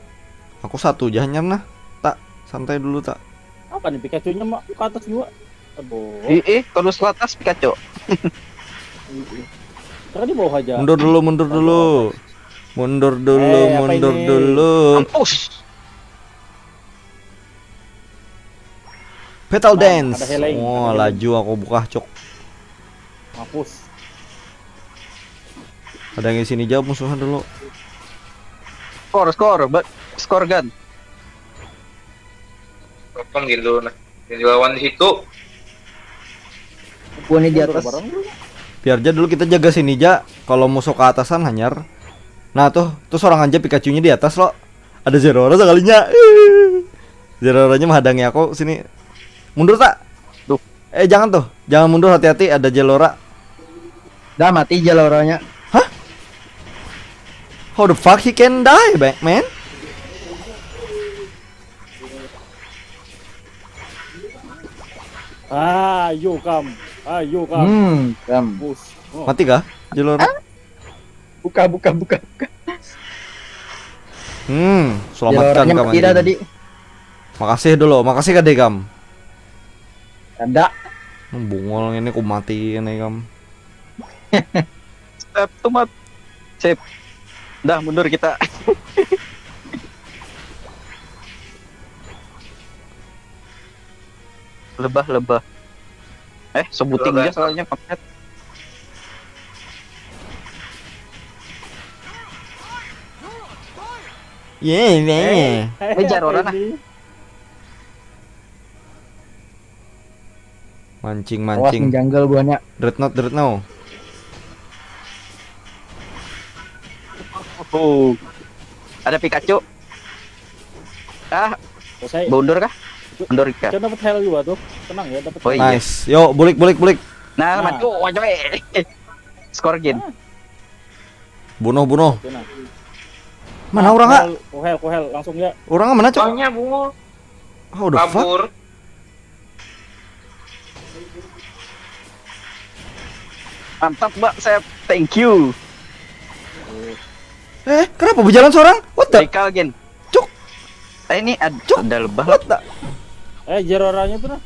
Aku satu aja hanyar nah. Tak, santai dulu tak. Apa nih Pikachu-nya mak ke atas juga? Aduh. Ih, ih, terus ke atas Pikachu. Karena di bawah aja. Mundur dulu, mundur dulu. Mundur dulu, Eh, apa mundur ini? Dulu. Mampus. Petal Nah, dance. Ada healing, Oh, ada healing. Laju aku buka cok. Mampus. Ada yang sini jauh musuhan dulu. Skor, skor, ba- skor gan. Apa gitu nah? Yang dilawan di situ. Aku nih di atas. Bareng. Biar aja dulu kita jaga sini aja. Kalau musuh ke atasan hanyar. Nah tuh, tuh seorang aja Pikachu-nya di atas lo. Ada Zeraora sekalinya. Zeraoranya menghadangi aku sini. Mundur tak? Duh. Eh jangan tuh, jangan mundur, hati-hati ada Zeraora. Dah mati Zeraoranya. How the fuck he can die, back man? Ayo kam, ayo kam. Hmm, kam. Bus. Oh. Mati kah Zeraora? Buka, buka, buka, buka. Hmm, selamatkan Zeraoranya kam mati dah anjing. Tadi. Makasih dulu, makasih kade kam. Ada. Hmm, bungul ini ku mati ini kam. Step tuh mat. Sip. Dah mundur kita. Lebah, lebah. Eh, sebuting Lebah. Aja soalnya magnet. Yeah, yeah. Ini Zeraora nah. Mancing, Awas mancing. Menjanggal buahnya. Dreadnought, Dreadnought. Oh. Ada Pikachu. Ah, Selesai. Mundur kah? Mundur kah? Kita dapat heal juga tuh. Tenang ya, dapat. Oh, iya. Nice. Yo, bulik, bulik, bulik. Nah, Nah. maju, wah, coy. Skor gin. Bunuh, bunuh. Tenang. Mana orang ah? Heal, ku heal, ku heal, langsung ya. Orang mana cok? Soalnya bungo How the fuck? Kabur. Mantap, Mbak Sep. Thank you. Eh, kenapa berjalan seorang? What the? Recall gin. Cuk. Eh, ini ad- Cuk. Ada lebah. What the? Eh, Zeraoranya tuh nah.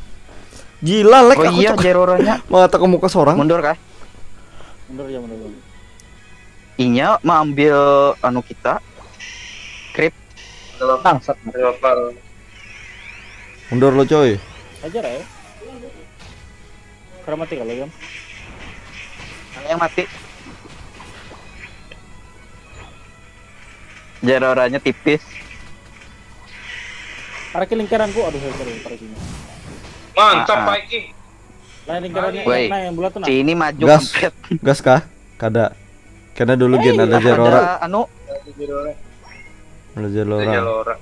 Gila, lag Oh aku iya, cok. Zeraoranya. Mata ke muka seorang. Mundur kah? Mundur ya, mundur. Mundur. Inya mengambil anu kita. Creep. Ada apa? Bangsat. Ada apa? Mundur lo coy. Ajar ya. Karena mati kalau jam. Mana yang mati? Jaroranya tipis. Arah ke lingkaranku, aduh sorry, sorry, sorry. Mantap Ah, ah. Pak Iki. Nah, lingkarannya Woi, nah yang bulat tuh nah. Si ini maju Gas. Kampret. Gas kah? Kada. Karena dulu Eh, gen ada iya, Zalora. Ada anu. Ada Zalora. Zalora.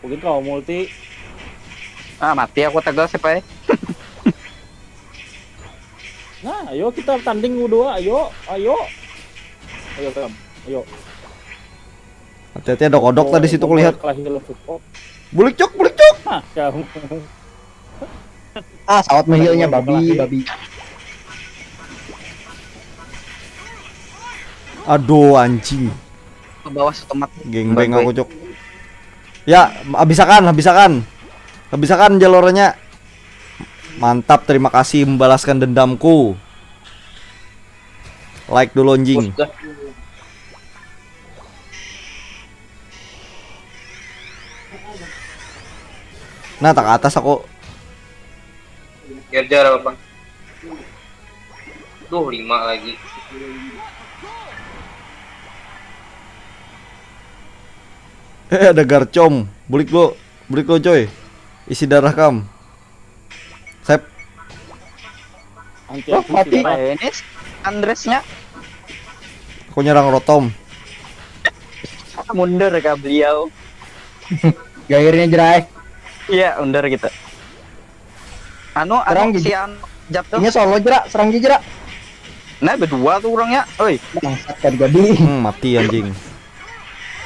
Mungkin kalau multi. Ah, mati aku tegal siapa ya? Nah, ayo kita tanding dua, ayo, ayo. Ayo Kam, ayo. Hati-hati ada kodok tadi situ kulihat. Kalah heal support. Bulik cok, bulik cok. Nah, kamu. Ah, sawat menghealnya babi, babi. Aduh anjing. Ke bawah setemat. Gengbeng Bangke. Aku cok. Ya, habisakan, habisakan. Habisakan Zaloranya. Mantap, terima kasih membalaskan dendamku. Like dulu anjing. Sudah. Nah, tak ke atas aku. Biar jar apa? Duh, lima lagi. Eh, ada Garchomp. Bulik lo, bulik lo coy. Isi darah Kam. Sep. Anti Oh, aku mati. sih, Pak. Eh, ini Andresnya Aku nyerang Rotom. Mundur kah beliau? Gairnya jerai. Iya, mundur gitu. Anu, Serang anu gitu. Si An jatuh. Ini solo jerak, serang jerak. Nah, berdua tuh orangnya. Oi, Bangsat kan gadi. Hmm, mati anjing.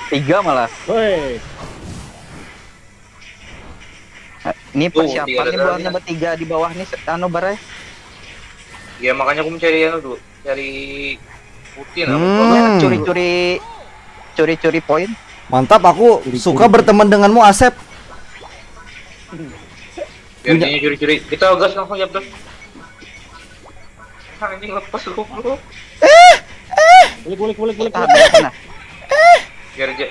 Tiga malah. Woi. Ini Tuh, persiapan tiga nih ada buahnya lagi. Bertiga di bawah nih, anu barai. Ya makanya aku mencari anu dulu, cari putih nah. Hmm. Curi-curi, curi-curi poin. Mantap, aku suka berteman denganmu Asep. Biar dia curi-curi. Kita gas langsung ya, Bro. Nah, ini lepas goblok. Bulik, bulik, bulik, bulik. Tahan, tahan, nah. Biar aja.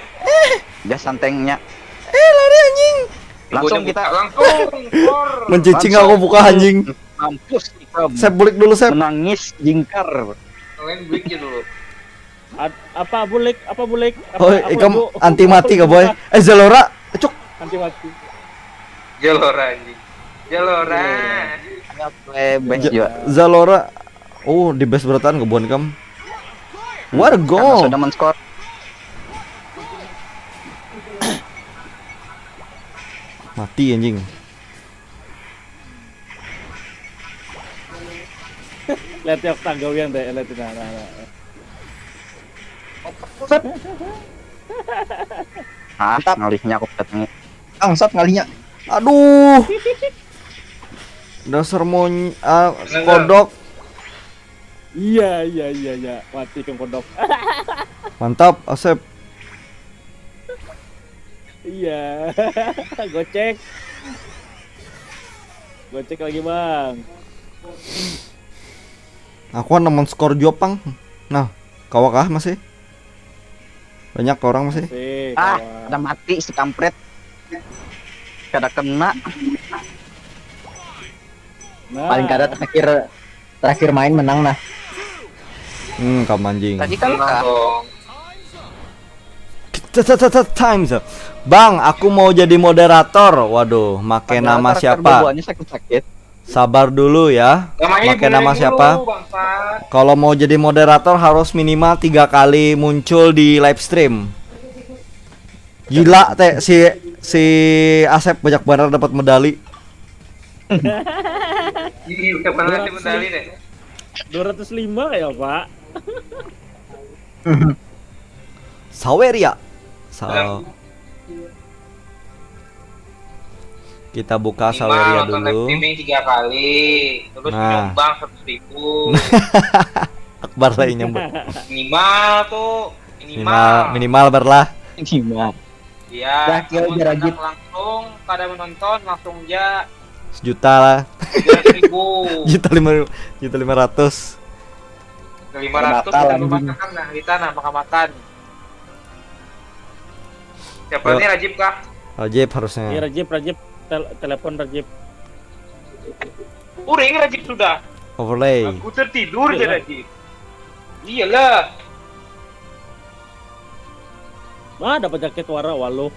Gas santengnya. Eh, lari anjing. Langsung Ibunya kita buka, langsung. Kor. Mencicing Langsung. Aku buka anjing. Mampus ikam. Sep, bulik dulu Sep. Menangis jingkar. Kalian buliknya dulu. Ad- apa bulik? Apa bulik? Apa, Oh, apa ikam bu? Anti mati kah boy? Eh, Zalora. Cuk. Anti mati. Zalora anjing. Zalora. Eh, best Ja- juga. Zalora. Oh, di best berataan kebuan kam. Karena Wargo. Sudah men-score. Mati anjing. Lihat tiap tanggawian deh, lihat nah, nah, nah. Ah, ngalihnya aku datangi. Bangsat ngalinya. Aduh. Dasar mony ah, kodok. Iya, iya, iya, iya. Mati kang kodok. Mantap, Asep. Iya. Gocek. Gocek lagi, Bang. Aku kan nemen skor jua pang. Nah, kawa kah masih? Banyak orang masih. Sih, Ah, kawan. Ada mati si kampret. Kada kena. Nah, Paling kada terakhir terakhir main menang nah. Hmm, kam anjing. Tadi kan Tenang kah? dong. Times. Bang, aku mau jadi moderator. Waduh, make Padahal nama karakter siapa? Bubuhannya sakit-sakit. Sabar dulu ya. Namanya Make nama dulu, siapa? Bangsat. Kalau mau jadi moderator harus minimal tiga kali muncul di live stream. Gila teh si si Asep banyak banget dapat medali. Iya, kapan nanti medali deh. Dua ratus lima ya, Pak? Saweria. Sa Kita buka Minimal Saweria nonton live dulu. Streaming tiga kali, terus Nah. Nyumbang seratus ribu. Akbar lah yang nyebut. Minimal tuh, minimal. Minimal minimal berlah. Gimana? Ya, Terakhir, namun Jarajit. Langsung kada menonton, langsung ja Sejuta lah. tiga ratus ribu. Juta lima juta lima ratus. Lima ratus Bakal, kita anjing. Memakan nah, kita nah makan makan. Siapa Yo. Nih, Rajib kah? Rajib harusnya. Iya Rajib, Rajib, Tel- telepon Rajib. Uring Rajib sudah. Overlay. Aku tertidur je Iya. Rajib. Iyalah. Wah, dapat jaket wara waluh.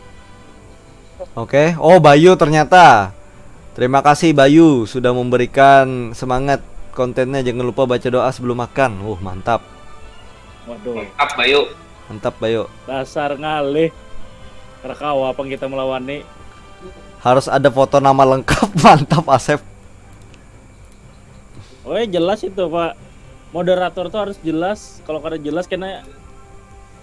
Oke. Oh, Bayu ternyata. Terima kasih Bayu sudah memberikan semangat kontennya. Jangan lupa baca doa sebelum makan. Uh, mantap. Waduh, Up Bayu. Mantap Bayu. dasar ngalih. Rakawa pang kita melawani. Harus ada foto nama lengkap. Mantap Asep. Oh ya jelas itu Pak. Moderator tuh harus jelas. Kalau kada jelas kena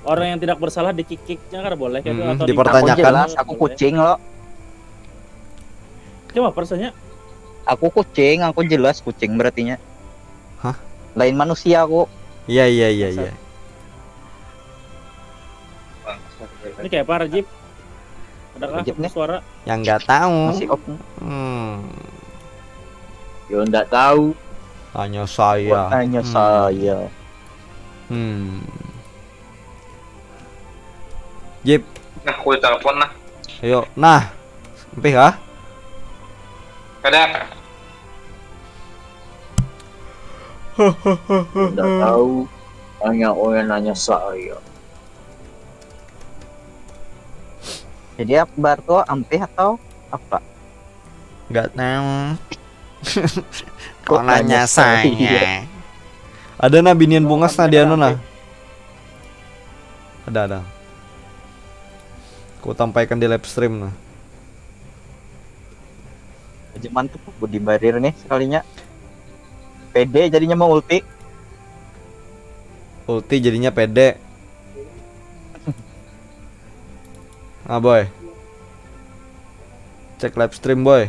orang yang tidak bersalah dikikiknya kada boleh gitu Mm-mm, atau dipertanyakan. Aku jelas, aku kucing lo. Coba persenya. Aku kucing, aku jelas kucing berartinya. Hah? Lain manusia aku. Iya iya iya iya. Ini kayak apa Rajib? Adakah Rajib nih. Suara? Yang nggak tahu. Masih off. Hmm. Yo ndak tahu. Hanya saya. Hanya Hmm. Saya. Hmm. Jip, Nah, aku telepon lah. Ayo. Nah, empih kah? Kada. Ndak tahu. Hanya orang nanya saya. Jadi Akbar tuh ampih atau apa? Nggak tahu. Kok nanya saya? Ada nah binian bungas nah di anu nah. Ada ada. Ku tampaikan di live stream nah. Aja mantep Budi Barir nih sekalinya. P D jadinya mau ulti. Ulti jadinya pede. Ah boy. Cek live stream boy.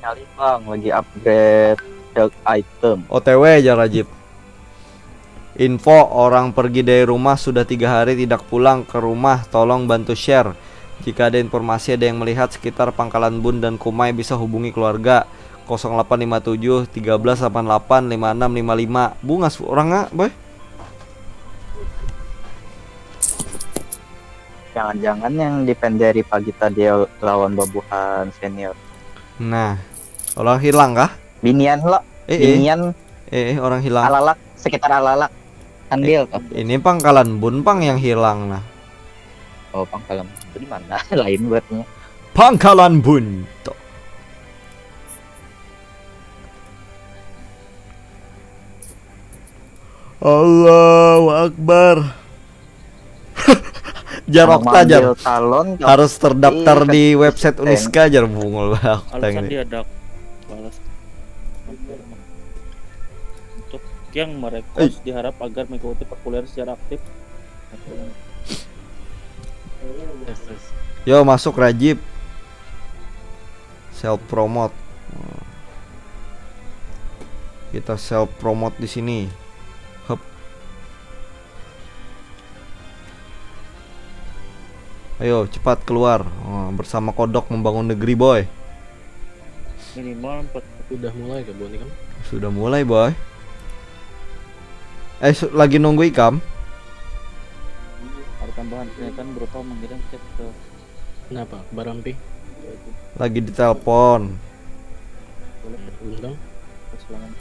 Nyali bang lagi upgrade shield item. O T W aja Rajib. Info, orang pergi dari rumah sudah tiga hari tidak pulang ke rumah, tolong bantu share. Jika ada informasi ada yang melihat sekitar Pangkalan Bun dan Kumai bisa hubungi keluarga kosong delapan lima tujuh tiga belas delapan delapan lima enam lima lima. Bungas orang ah, boy. Jangan-jangan yang dipenderi pagi tadi lawan babuhan senior. Nah, orang hilang kah? Binian lo, Eh, eh, binian eh, eh, orang hilang. Alalak, sekitar Alalak. Andil tuh. Ini Pangkalan Bun pang yang hilang nah. Oh, Pangkalan. Di mana? Lain buatnya. Pangkalan Bun. Tuh. Allahu Akbar. Jarok Mau tajar. Ambil talon, Harus terdaftar Iya, di website konsisten. Uniska jar bungul banget Alasan ini. Diadak. Balas. Untuk yang merequest diharap agar mengikuti perkuliahan secara aktif. Yo masuk Rajib. Self promote. Kita self promote di sini. Hup. Ayo cepat keluar. Oh, bersama Kodok membangun negeri boy. Minimal empat. Udah mulai ke Boni kan? Sudah mulai boy. Eh su- lagi nunggu ikam. Ada tambahan kenaikan berupa mengirim chat ke Kenapa? Barampi? Lagi ditelepon. Undang? keselamatan.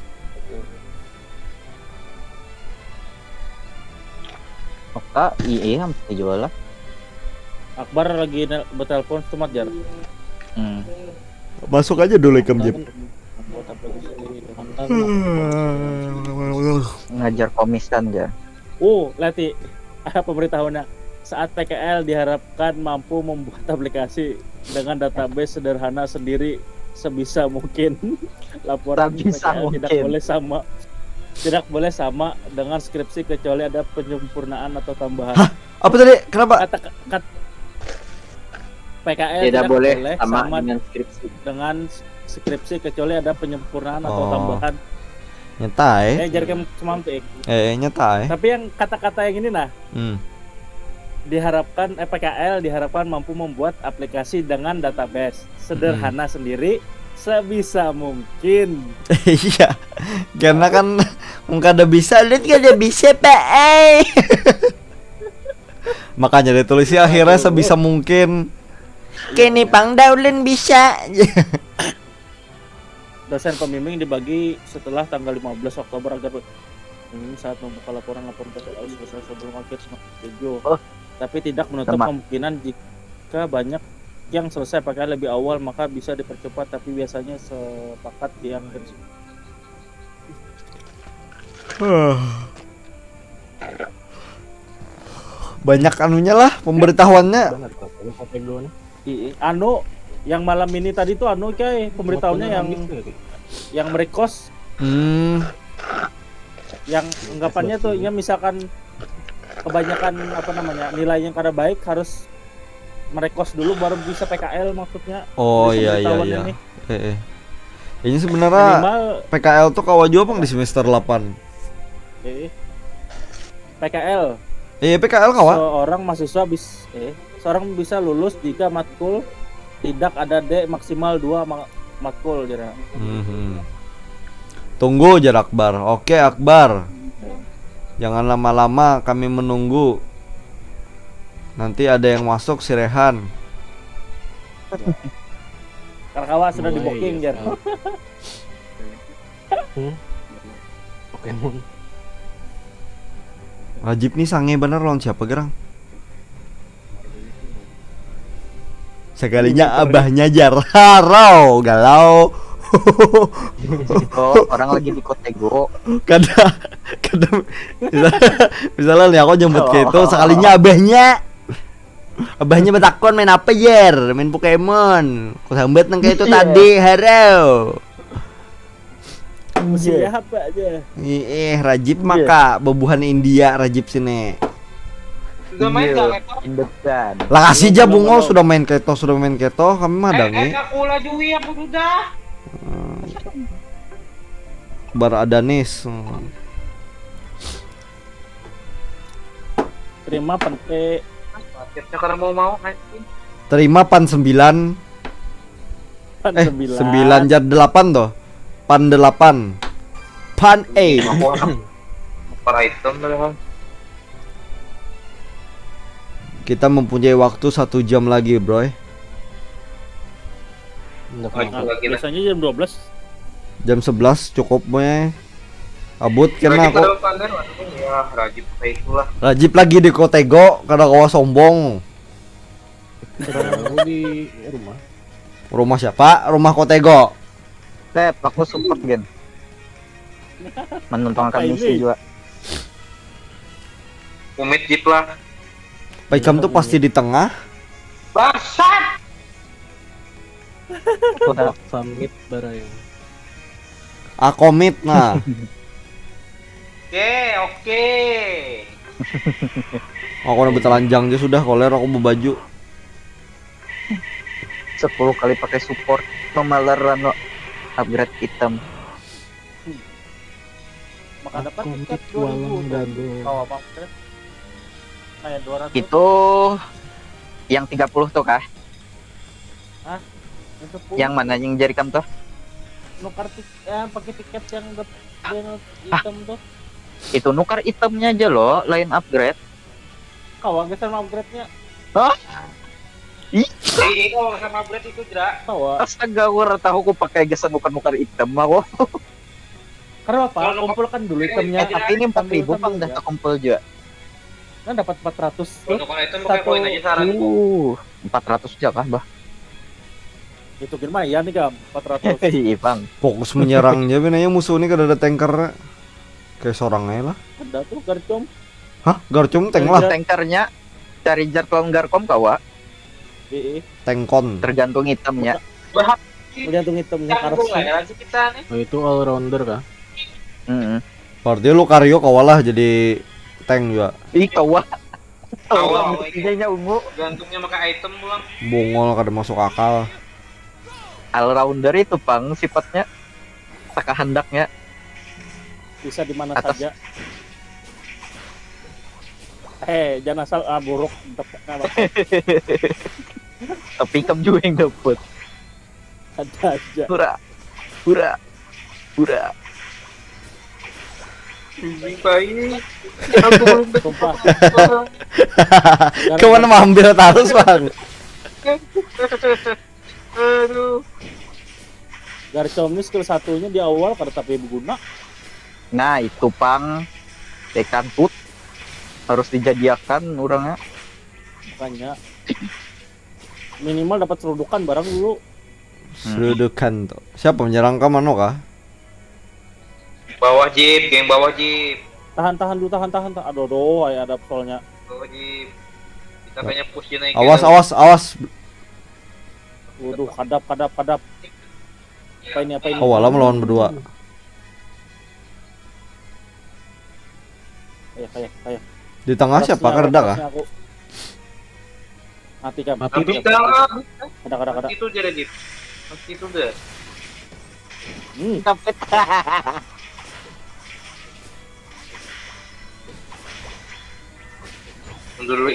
Maka iya mesti jual lah. Akbar lagi nel- betelepon tuh Mat, jar. Hmm. Masuk aja dulu ikam Jip. Buat apa gitu? Mantan. Ngajar komisan ya. Oh, lati. Ada pemberitahuannya. Saat P K L diharapkan mampu membuat aplikasi dengan database sederhana sendiri sebisa mungkin. Laporan Sebisa P K L tidak mungkin. Boleh sama, tidak boleh sama dengan skripsi kecuali ada penyempurnaan atau tambahan. Apa tadi? Kenapa? Kata kat, P K L Tidak tidak, boleh boleh sama sama dengan skripsi. dengan skripsi kecuali ada penyempurnaan atau Oh. Tambahan. Nyetai. Eh, jadi kamu semamtik. Eh, nyetai. Tapi yang kata-kata yang ini nah, Hmm. diharapkan eh, P K L diharapkan mampu membuat aplikasi dengan database sederhana sendiri sebisa mungkin. Iya. Karena kan mun kada bisa, lu kada bisa, Pak. Eh. Makanya ditulis sih akhirnya sebisa mungkin. Kini pang dah ulun bisa. Dosen pembimbing dibagi setelah tanggal lima belas Oktober agar hmm, saat membuka laporan laporan P K L selesai sebelum akhir semester tujuh. Oh. Tapi tidak menutup Sama. Kemungkinan jika banyak yang selesai P K L lebih awal maka bisa dipercepat, tapi biasanya sepakat di akhir semester. Banyak anunya lah pemberitahuannya. Banget kok, lu kategori. Ih, anu yang malam ini tadi tuh anu kayak pemberitahuannya yang yang merekos Hmm, yang anggapannya tuh ya misalkan kebanyakan apa namanya nilai yang kada baik harus merekos dulu baru bisa P K L maksudnya. oh Di iya iya pemberitahuan iya. Ini. Eh, eh. Ini sebenarnya Minimal P K L tuh kawa jua pang di semester delapan. eh, P K L Eh, P K L kawa? Seorang mahasiswa bis eh seorang bisa lulus jika matkul tidak ada D maksimal dua ma- matkul jera. Mhm. Tunggu jar Akbar. Oke Akbar. Jangan lama-lama kami menunggu. Nanti ada yang masuk si Rehan. Karkawa sudah di Mulai, booking ya, jar. Hmm? Pokemon. Rajib nih sange bener lawan siapa gerang? Sekalinya abahnya jar. Harau galau. Oh, orang lagi di Kotego. Kada kada misalnya, misalnya nih aku jemput ke itu sekalinya abahnya. Abahnya batakon main apa jar? Main Pokemon. Ku sambat nang kayak itu Iya. Tadi harau. Musim lihat aja. Ih, eh, Rajib maka bubuhan India Rajib sini. Sudah main Iya, gak Meto? Indekan. Lah kasih aja bungol sudah main keto sudah main keto kami mah Eh, eh, dangi. aku laju ya aku sudah. Hmm. Bar ada nis. Hmm. Terima pente. Akhirnya karena mau mau anjing. Terima pan sembilan. Pan Eh, sembilan. sembilan jar delapan toh. Pan delapan. Pan eight. Aku anak para item dah. Kita mempunyai waktu satu jam lagi, bro. Nggak Baik, apa-apa. lagi lah. Biasanya jam dua belas. Jam sebelas cukup, boy. Abut kena Lagi aku. Kalau pander, aduh, ya Rajib kayak itulah. Rajib lagi di Kotego, kada kawa sombong. Sedang aku di rumah. Rumah siapa? Rumah Kotego. Tep, aku support gen. Menentang Apa kami ini? sih juga. Umit jip lah. Paikam tuh pasti di tengah. Bangsat. Kotak pamit barang. Akomit nah. Oke, oke. Aku udah telanjang aja sudah koler aku berbaju. Sepuluh kali pakai support memalar anu upgrade item. Maka dapat Aku tiket tiket dua ribu walang tuh. gagal. Tahu apa maksudnya? Kayak dua ratus. Itu yang tiga puluh tuh kah? Yang sepuluh. Yang mana yang jari kam tuh? Nukar tik eh, pakai tiket yang dap- yang item tuh. Itu nukar itemnya aja loh, lain upgrade. Kawa gesan upgrade-nya. Hah? Iya, kalau sama upgrade itu jerak. Kawa. Astaga, aku ora tahu aku pakai gesan nukar-nukar item aku. Karena apa? Kalau Kumpulkan dulu Iya, itemnya. iya. Tapi ini empat ribu Sambil pang dah sambil terkumpul juga. Kan dapat empat ratus tuh. Kalau nukar item pakai koin aja saran. Uh, empat ratus aja kah, bah? Itu lumayan nih, Kam. Empat ratus. Iya, Bang. Fokus menyerang aja benanya musuh ini kada ada tanker. Kayak seorang aja lah. Ada tuh Garchomp. Hah? Garchomp tank lah. Tankernya cari jar lawan Garchomp kawa, Heeh. Tengkon. tergantung itemnya. Tergantung itemnya Kan karas. mulai lagi kita nih. Oh, itu all rounder kah? Heeh. Berarti Lucario kawa lah jadi tank juga. Ih, kawa. Kawa. Kawa, buktinya ungu. Gantungnya pakai item pulang. Bungol kada masuk akal. All rounder itu, Bang, sifatnya sakahandaknya. Bisa di mana Atas. saja. Eh, jangan asal ah, buruk. Tepuk apa? Tapi ikam juga yang dapet. Ada aja. Hura. Hura. Hura. Ini baik. Aku belum Sumpah. Kawan maambil tarus bang. Aduh. Garchomp ini skill satunya di awal kada tapi berguna. Nah itu pang, tekan put harus dijadiakan orangnya. Makanya minimal dapat serudukan barang dulu. Serudukan tuh. Siapa menyerang ke mana kah? Bawah jeep, geng bawah jeep. Tahan tahan dulu tahan tahan tahan. Aduh aduh ay, ada soalnya. Bawah jeep. Kita kayaknya push dia naik. Awas awas awas. Waduh kadap kadap kadap. Apa ini apa ini? Oh, wala melawan berdua. Ayo ayo ayo. Di tengah siapa? Kerda kah? Aku. Mati kan. Mati. Habis dah. Kada kada kada. Mati itu dia lagi. Mati itu dah. Hmm. Kapit. Mundur dulu.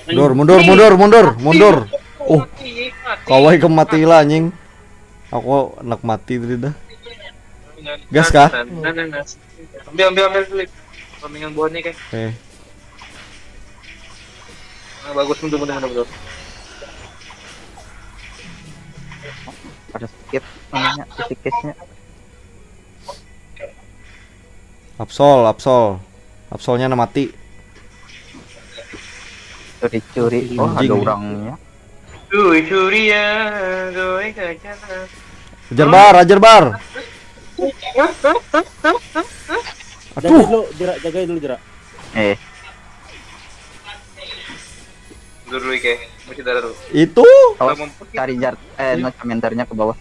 Mundur, mundur, mundur, mundur, mundur. Uh, Mati, mati. Kawai kemati lah anjing. Aku anak mati tadi dah. Gas kah? Nah, nah, nah. Ambil, ambil, ambil dulu. Pamingan buahnya kan. Eh, Nah, bagus, mundur, mundur, mundur, mundur. Ada skip namanya, physicsnya. Absol, Absol. Absolnya na mati. Curi-curi. Oh, ada Anjing. Orangnya. Tuh, curi ya, gue kaca. Ajar bar, ajar bar. Jaga Aduh, dulu jerak jaga dulu jerak. Eh, Mundur dulu, Ike. Masih darah dulu. Itu. awas Udah mampus, cari jar eh no, komentarnya ke bawah.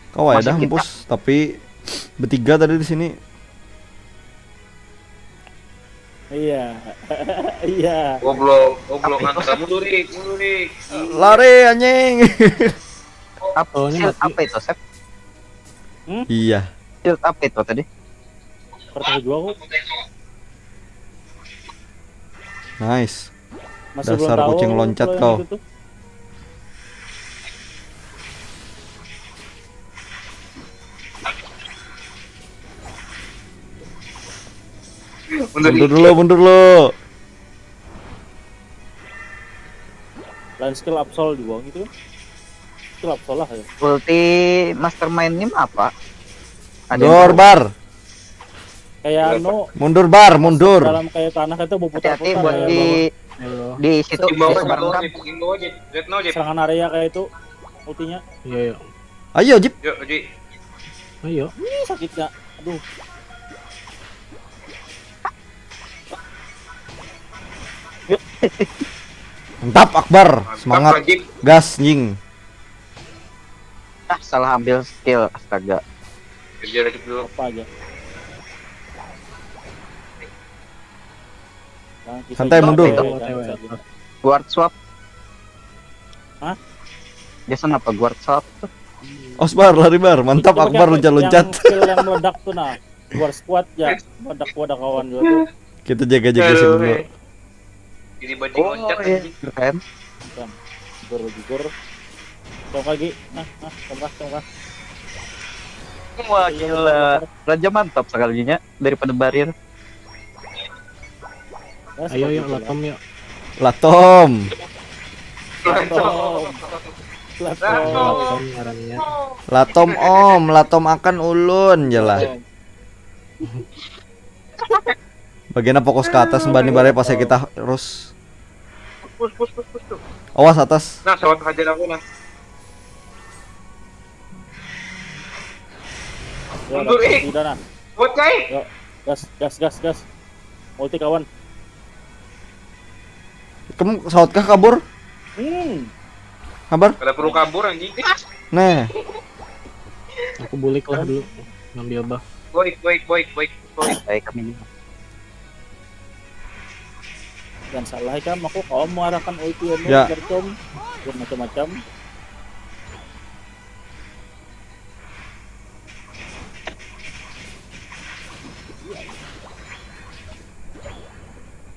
Kau ada Masih kita. Hempus, tapi bertiga tadi di sini. Iya. Iya. Goblok, goblok, hantam. Mundur, Rik, mundur, Rik. Lari anjing. Apa Oh, ini shield mati. Apa itu, Sep? Iya. Shield apa itu tadi? Pertahu juga aku. Nice. Masih Dasar belum tahu kucing loncat kalau yang kau. Itu tuh. Mundur, Mundur Rik. dulu, mundur dulu. Lain skill Absol juga gitu. Skill Absol lah ya. Ulti mastermind ini apa? Ada Mundur yang bar. Kayak anu Mundur bar, mundur. Dalam kayak tanah itu berputar-putar Hati-hati buat ya, di Ayo. di situ Di bawah, di seberang Jep. kap. Di bawah, Jep. Red now, Jep. Serangan area kayak itu ultinya. Iya, iya. Ayo, Jip. Yuk, Uji. Ayo. Ih, sakitnya. Aduh. Mantap Akbar, Mantap, semangat. Rajib. Gas, nying. Ah, salah ambil skill, astaga. Kerja lagi dulu. Apa aja. Yang kisah Santai, cinta mundur. ya, Tewe, jangan tewe. saja. Guard swap. Hah? Jason apa guard swap? Osbar lari bar, mantap Itu pakai Akbar apa? loncat-loncat. Yang skill yang meledak tuh nah. Guard squad ya. Meledak pada kawan juga tuh. Kita jaga-jaga sih Aduh, dulu. eh. Jadi bajing Oh, loncat iya, anjing. Keren. Gugur gugur. Tongkak lagi. Nah, nah, tongkak tongkak. Wah, gila. Raja mantap sekalinya daripada barir. Nah, Ayo seperti yuk itulah. Latom yuk. Latom. Latom. Latom. Latom ngarannya. Latom om, latom akan ulun jelas. Bagian fokus ke atas mbak nih bare pas kita terus. Push, push, push, push tuh. Awas atas. Nah, sawat hajar aku nah. Ya, Mundur, udah, eh. Udah nah. Buat kai. Yuk, gas gas gas gas. Ulti kawan. Kamu saut kah kabur? Hmm. Kabar? Kada perlu kabur anjing. Nah, Aku bulik lah dulu ngambil buff. Boik, boik, boik, boik, boik. Baik kami juga. Jangan salah kan aku kau mengarahkan ulti anu Ya. Garchomp. Buat macam-macam.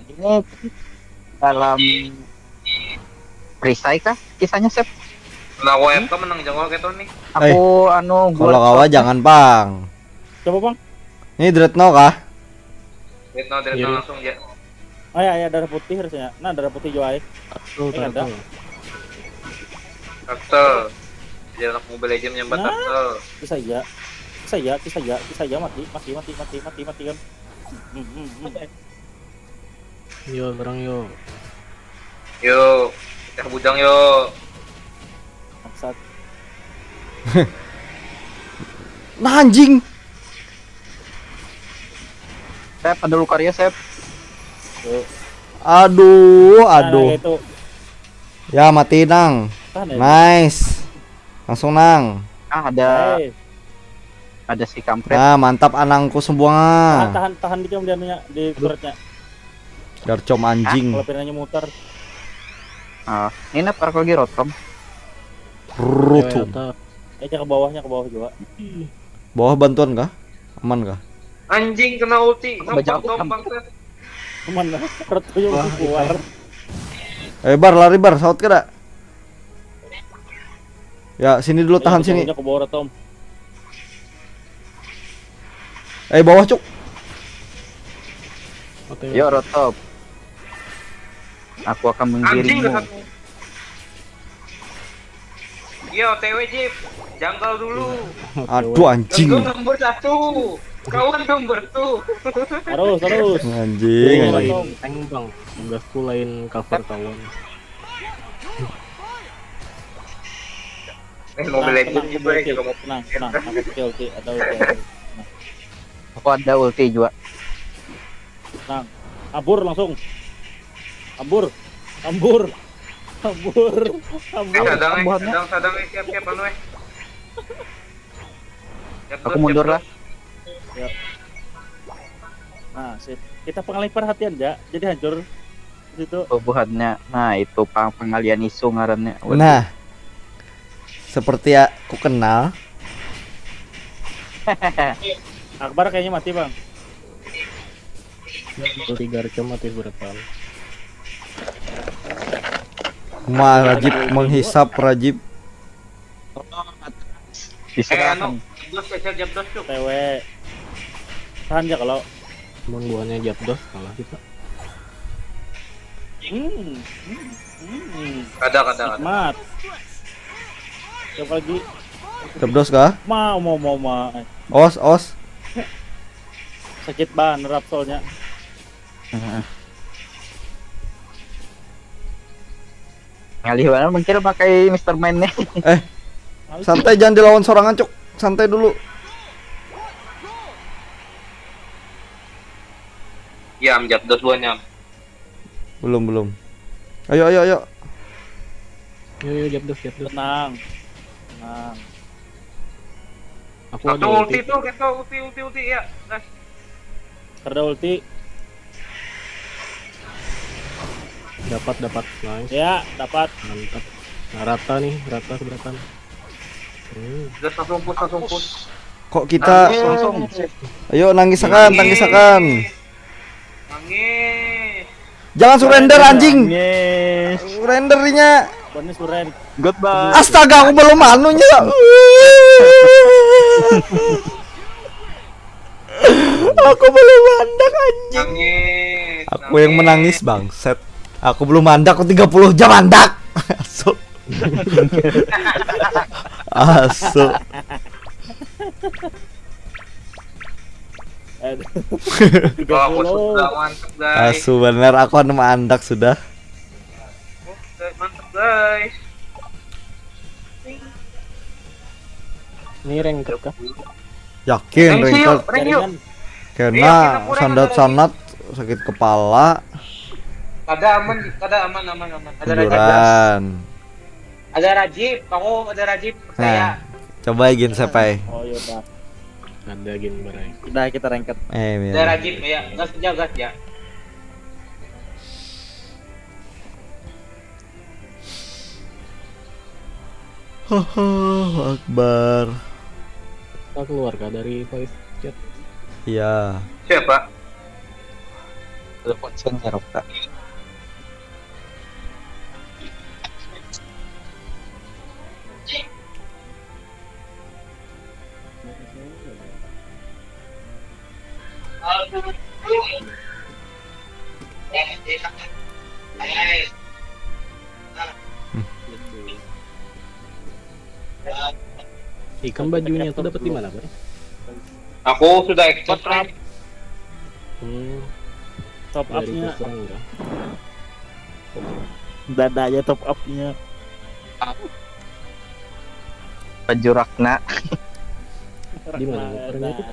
Ini dalam perisai kah kisahnya, Sep? Lah, aku F K menang jangkau kayak nih. Aku anu Kalau kawa jangan pang. Coba bang. Ini Dreadnought kah? Dreadnought, Dreadnought langsung ya. Oh ya, ya darah putih harusnya. Nah, darah putih juga. Turtle, Ini ada. turtle. Turtle. Jadi anak Mobile Legend menyambat Nah. Turtle. Bisa ya. Bisa ya, bisa ya, bisa ya mati, mati, mati, mati, mati, mati kan. Hmm, hmm, hmm. Yo, barang yo. Yo, pecah bujang yo. Maksat. Nah anjing. Sep, ada Lucario, Sep. Tuh. Aduh, Nah, aduh. Nah, itu. Ya mati nang. Tahan ya. Nice. Langsung nang. Ah, ada Nice. ada si kampret. Nah, mantap anangku Tahan, semua. tahan, tahan di dia di turretnya. Garcom anjing. Kalau pinanya muter. Ah, ini napa lagi Rotom? Rutum. Toyota. Eh, ke bawahnya, ke bawah juga. Bawah bantuan kah? Aman kah? Anjing kena ulti, Aku baca ngepak dong apa? Bangsat. Mana? Rotonya Wah, masih keluar. Eh bar lari bar, saut kada? Ya sini dulu, tahan sini. Jauhnya ke bawah, Tom. Eh bawah cuk. Oke. Yo, Rotom. Aku akan Anjing menggiringmu. Ketemu. Iya, O T W Jip. Janggal dulu. Aduh anjing. Gue nomor satu. Kawan nomor two. Terus, terus. Anjing. Aku Anjing. lain tank bang. Tugasku lain cover kawan. Eh, Mobile Legend Tenang, juga ya, tenang, juga mau tenang, tenang. Aku pakai ulti, ada ulti, ada ulti. Tenang. Aku ada ulti juga. Tenang. Kabur langsung. Kabur. Kabur. Kabur. Eh, Kabur. sadang, eh, Ambuhannya. Sadang, sadang, eh, siap, siap, anu, eh. Siap, Aku siap, mundur siap. Lah. Ya. Nah, sip. Kita pengalih perhatian, ja. Jadi hancur. Di situ. Bubuhannya. Nah, itu pang pengalian isu ngarannya. Waduh. Nah, seperti aku kenal. Akbar kayaknya mati, Bang. Tiga recam mati berapa? Ma Rajib menghisap Rajib. Eh, Diserahkan. anu, jabdos, geser jabdos, cuk. T W. Tahan aja kalau Cuman buahnya Japdos kalah kita. hmm. Hmm. Hmm. Kada, kada, kada. Mat. Siapa lagi? Jabdos kah? Mau mau mau mau. Os os. Sakit banget nerap soalnya. Heeh. Ngalih banget mungkin pakai Mister Mind nih. Eh, santai, jangan dilawan sorangan cuk. Santai dulu. Ya, am jabdos buahnya. Belum belum. Ayo ayo ayo. Yo yo Japdos Japdos. Tenang. Tenang. Aku ada Satu ulti ulti. Tuh, kita ulti, ulti, ulti ya. Nice. Kada ulti. Dapat dapat nice. Ya, dapat. Mantap. Nah, rata nih, rata seberatan. Hmm. Gas langsung push, langsung push. Kok kita Langsung. Ayo nangisakan, tangisakan. Nangis. Jangan surrender anjing. Yes. Surrendernya. Bonus surrender. Goodbye. Astaga, aku belum anunya. Aku belum mandak anjing. Nangis. Aku yang menangis bangset. Aku belum mandak, aku tiga puluh jam mandak. Asu. Asu. Aduh. Wah, aku tiga puluh. Sudah mantep, guys. Asu bener, aku anu mandak sudah. Oke, mantep, guys. Ini ranked kah? Yakin Rank yuk, ringkat. rank yuk. Karena Iya, kita kurang sandat-sandat sakit kepala. Ada aman, ada aman, aman, aman. Ada Rajib. Tiduran. Ada Rajib, kamu ada Rajib. Nah, Percaya. Coba izin sepai. Oh iya udah. Ada gin berai. Udah kita ranked. Eh, Ada biar. Rajib ya, gas aja, gas ya. Allahu Akbar. Kita keluar kah dari voice chat? Iya. Siapa? Telepon sender, Kak. Ikam bajunya tuh dapat di mana, Bang? Aku sudah expert, Top up. Bang. Hmm. Top Dari up-nya. Kurang, ya. Dadanya top up-nya. Pajurakna. Di mana? Kurang itu?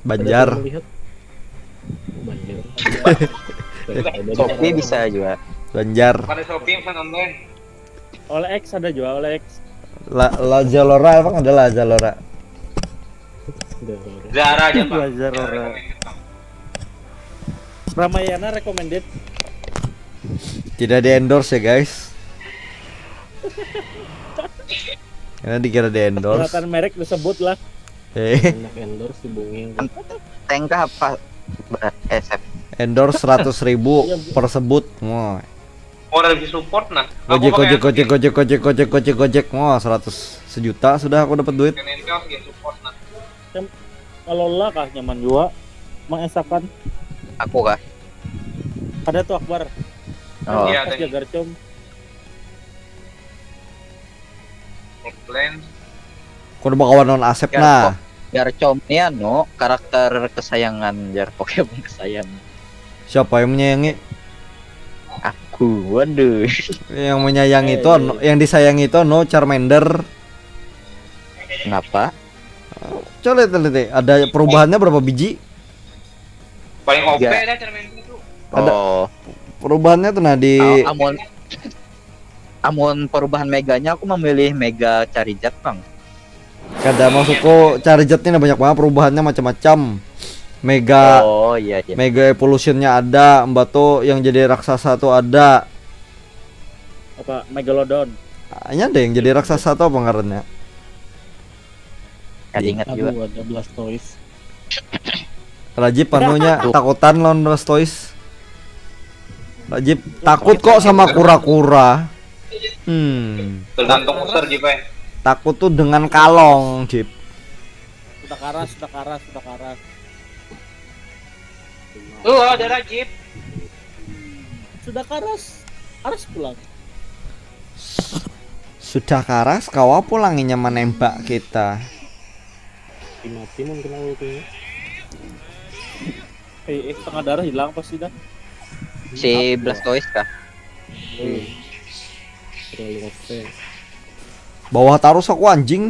Banjar. Ada yang melihat? Banjar. Shopee bisa juga. Banjar. Pada shopping kan online. Oleh X ada juga, oleh X. La, la Zalora, emang ada la Zalora? Udah, udah. Zara aja, Pak. Zara. Ramayana recommended. Tidak di endorse ya, guys. Karena dikira di endorse. Peralatan merek disebut lah. Eh, Anak endorse si Bungil. Tengkah apa? Ba- Eh, Sep. Endorse seratus ribu per sebut. Wah. Orang bisa support nah. Aku Gojek, pakai gojek, gojek, gojek, gojek, gojek, gojek, gojek. Wah, seratus sejuta sudah aku dapat duit. Pakai Nintendo bisa support nah. Kalau lah kah nyaman juga. Mengesakan Aku kah? ada tuh Akbar. Oh. Iya, Pas tadi. jagar com. Offline. Aku udah bakawan non Asep Ya, nah. kok. Garchomp ni anu karakter kesayangan jar Pokemon kesayangan. Siapa yang menyayangi? Aku, waduh. Yang menyayangi itu anu, yang disayangi itu anu Charmander. Kenapa? Coba lihat, lihat, lihat. Ada perubahannya berapa biji? Paling OP Tiga. Dah Charmander itu. Ada. Oh, Perubahannya tuh nah di oh, amun amun perubahan meganya aku memilih mega Charizard, Bang. Kada, maksudku Charizard ini banyak banget perubahannya, macam-macam. Mega Oh, iya, iya. Mega Evolutionnya ada, mbak tuh yang jadi raksasa tuh ada. Apa, Megalodon? Hanya ada yang jadi raksasa tuh apa ngarannya? Kada ingat juga. Aduh, ada Blastoise. Rajib anunya takutan lawan Blastoise. Rajib takut kok sama kura-kura. Hmm. Tergantung user juga ya. Takut tuh dengan kalong, Jip. Sudah karas, sudah karas, sudah karas. Tuh, ada Rajib. Sudah karas. Karas pulang. Sudah karas, kawa pulanginya menembak kita. Mati mungkin aku tuh. Eh, eh, setengah darah hilang pasti dah. Si Blastoise kah? Hmm. Terlalu OP. Bawah terus aku, anjing.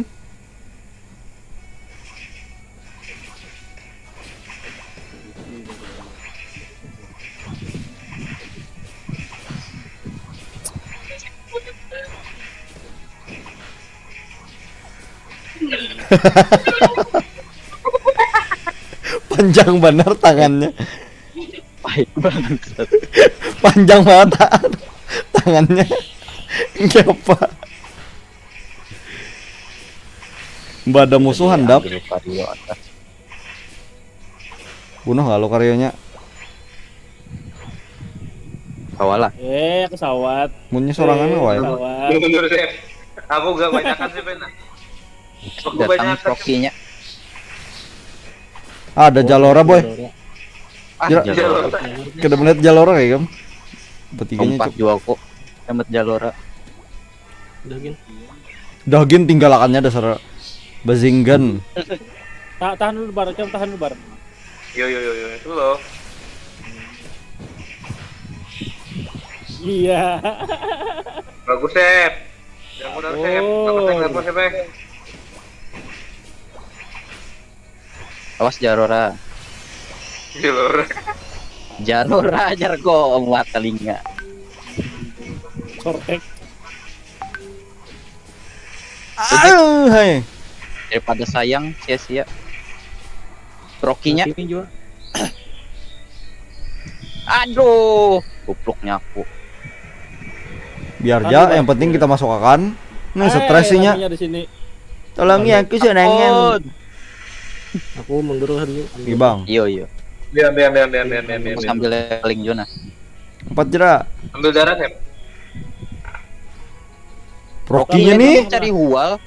Panjang benar tangannya. Baik banget. Panjang banget tangannya. Ngapa? Mbak ada musuh handap. Ambil Lucario atas. Bunuh lalu karyonya. Kawalah. Eh, pesawat. Munnya sorangan wae. Pesawat. Mundur deh. Aku gak banyakan sih, Ben. Aku Datang banyakan. Frokinya. Ah, ada Zalora, boy. Zalora. Ah, Jera- Zalora. Kita melihat Zalora kayak, Kam. Bertiganya Empat cuk. Juga aku. Dapat Zalora. Udah, gin. Dah gin, tinggalakannya dasar bazinggan. Ta- tahan dulu, Bar. Cam, tahan dulu, Bar. Yo yo yo yo, itu loh. Iya. Bagus, Sep. Yang udah, Sep. Apa, Sep? Apa, Sep? Awas Zalora. Zalora. Zalora jar kok muat telinga. Korek. Aduh, hai. Daripada sayang sia-sia. Frokinya. Ini juga. Aduh, gobloknya aku. Biar aja, yang penting kita masuk akan. Nah, stres sih nya. Di sini. Tolong ya, aku sorangan. Aku mundur dulu. Nih, Bang. Iyo, iyo. Ambil, ambil, ambil, ambil, ambil, ambil, Aku ambil. sambil link juga nah. Empat jera. Ambil darah, Sep. Prokinya nih. Cari hual.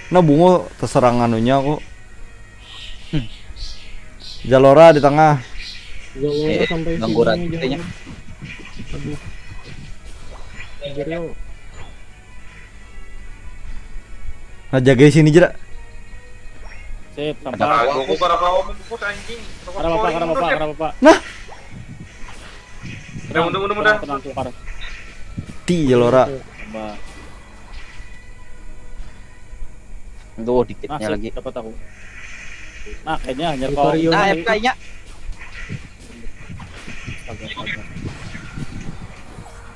Nah, bungo terserang anunya aku. Zalora di tengah. Zalora Eh, sampai ganggu sini rantainya. Zalora. Aduh. Anjir, yo. Nah, jaga di sini, Jera. Sip, Ada sampah. aku, aku para kawan memukul anjing. Kada apa-apa, kada apa-apa, kada apa-apa. Udah, udah, udah, udah. Tenang, tukar. Ti, ya, Lora. Coba. Duh, dikitnya Nah, sip, lagi. Dapat aku. Nah, kayaknya hanya Di kau. Vario. Nah, F K-nya. Astaga, astaga.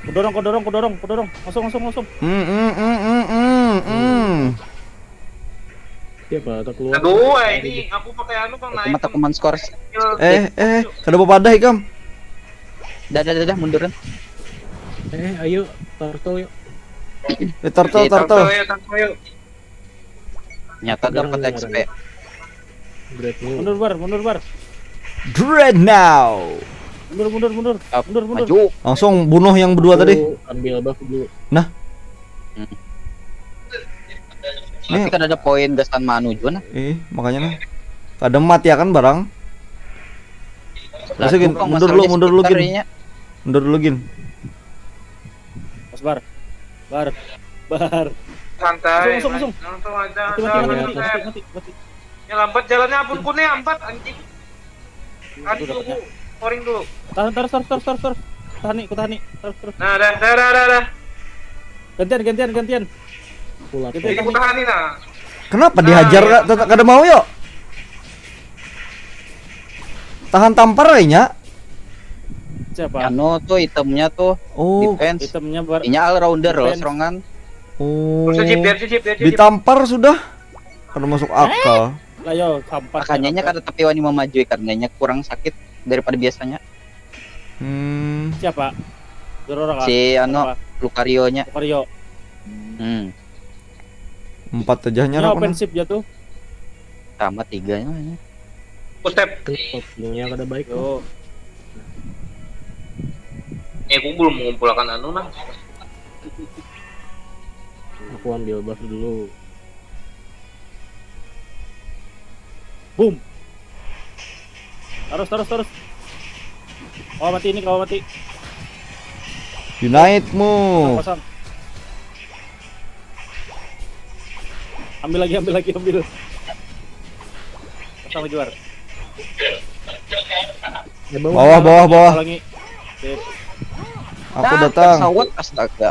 Kudorong, kudorong, kudorong, kudorong. Langsung, langsung, langsung. Hmm, hmm, hmm, hmm, hmm, hmm. Siapa tak keluar? Aduh, eh, ini aku pakai anu, Bang, Aku naik. mata kuman skor. Skill. Eh, eh, kada apa-apa dah ikam. Dadah, dadah, munduran. Eh, ayo, Tarto yuk. Eh, Tarto, Iya, Tarto. Ya, Tarto, yuk. Nyata dapat X P. Great new. Mundur, Bar, mundur, Bar. Dread now. Mundur, mundur, mundur. Up, Mundur, mundur. Maju. Langsung bunuh yang berdua tadi. Aku ambil buff dulu. Tapi kan ada poin gasan manu juga nah. Eh, makanya nah. Kada mati akan barang. Masuk, Gin. Tukang Mundur masalah dulu, di mundur dulu, sekitar Gin. kayaknya. Mundur dulu, Gin. Mas Bar. Bar. Bar. Santai. Langsung, langsung, langsung. Langsung aja. Mati, mati, mati, Santai. mati, mati, mati. Ya, lambat jalannya, ampun, kune ambat anjing. Itu Aduh, dapatnya. Koring dulu. Tahan, tahan, tahan, tahan, tahan. Tahan nih, ku tahan nih. Terus, terus. Nah, dah, dah, dah, dah, dah. Gantian, gantian, gantian. Pulat. Gantian, Jadi ku tahan. Tahan nih, nah. Kenapa dihajar, Kak? Tetap kada mau, yuk. Tahan tampar kayaknya. Siapa? Anu tuh itemnya tuh Oh. defense. Itemnya bar. Inya all rounder loh, Defense. serangan. Oh. Terus jeep, biar jeep, biar jeep. Ditampar sudah. Kada masuk akal. Lah yo, sampat. Makanya nya kada tapi wani mamaju karena nya kurang sakit daripada biasanya. Hmm. Siapa? Dorora kah? Si anu Apa? Lucario-nya. Lucario. Hmm. Empat aja Ini nyerap. Offensive jatuh. Tambah tiga namanya. Footstep. Ini kada baik tuh. Yo. Eh, aku belum mengumpulkan anu nah. Aku ambil buff dulu. Boom. Terus, terus, terus. Kau mati ini, kau mati. Unite-mu. Kosong. Ambil lagi, ambil lagi, ambil. Kosong lagi, War. Eh, Bawah, bawah, bawah. Ulangi. Sip. Aku Nah, datang. Pesawat, astaga.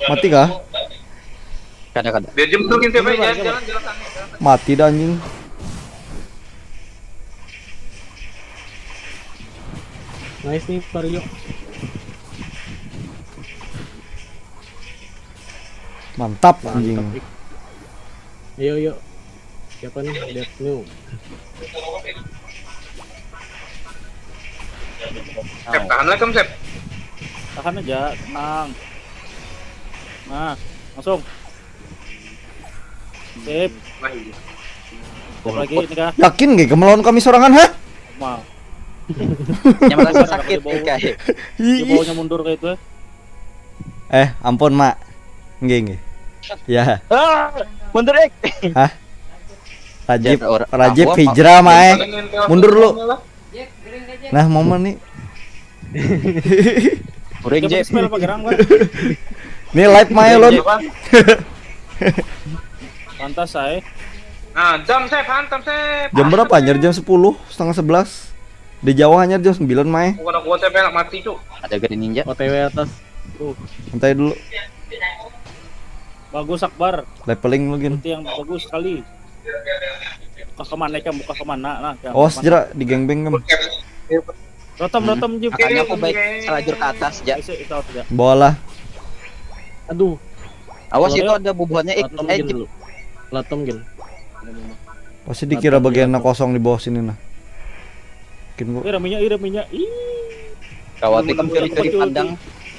Mati kah? Kada, kada. Biar jeep tuh, Gin, siapa Ini, jalan, Bang, jalan, jalan, jalan. Mati dah, anjing. Nice nih Vario. Mantap, anjing. Mantap, Dik. Ayo, ayo. Siapa nih? Death New. Sep, tahan lah, Kam, Sep. Tahan aja, tenang. Nah, langsung. Sip, Nah, iya. sip lagi ini kah? Yakin gak melawan kami sorangan, hah? Mal. Yang merasa sakit nih, kayak. Dia baunya mundur kayak itu. Eh, ampun, Mak. Nggih, nggih. Ya, Ah, mundur, eh. Rajib, Jar, ora- Rajib aku apa? hijrah, Mae. Mundur lu. Lah. Nah, momen nih. Kurang, Dia Jep. pakai spell apa gerang, Pak? Nih live, Mae, lon. Apa? Pantas saya. Nah, jam, Sep, hantam, Sep. Jam berapa, anjir? Jam sepuluh, setengah sebelas. Di Jawa hanya jam sembilan, Mae. Bukan aku, Sep, enak mati, Cuk. Ada gari ninja. O T W atas. Tuh, Santai dulu. Bagus, Akbar. Leveling lu, Gin. Itu yang bagus sekali. Buka kemana, Kam? Buka kemana? Nah, Kam, Awas, kemana? Jera, di gangbang, Kam. Rotom, Hmm. Rotom, Jep. Makanya aku baik selajur ke atas, ja. Ayo, sip, itu aja. Bawalah. Aduh, Awas, Kalau itu yuk. Ada bubuhannya, eh, Latom eh, Gin dulu. Latom Gin. Pasti dikira bagian kosong di bawah sini, nah. Mungkin gua. Ih, raminya, ih, raminya. Ih. Gawat, ikam curi-curi pandang.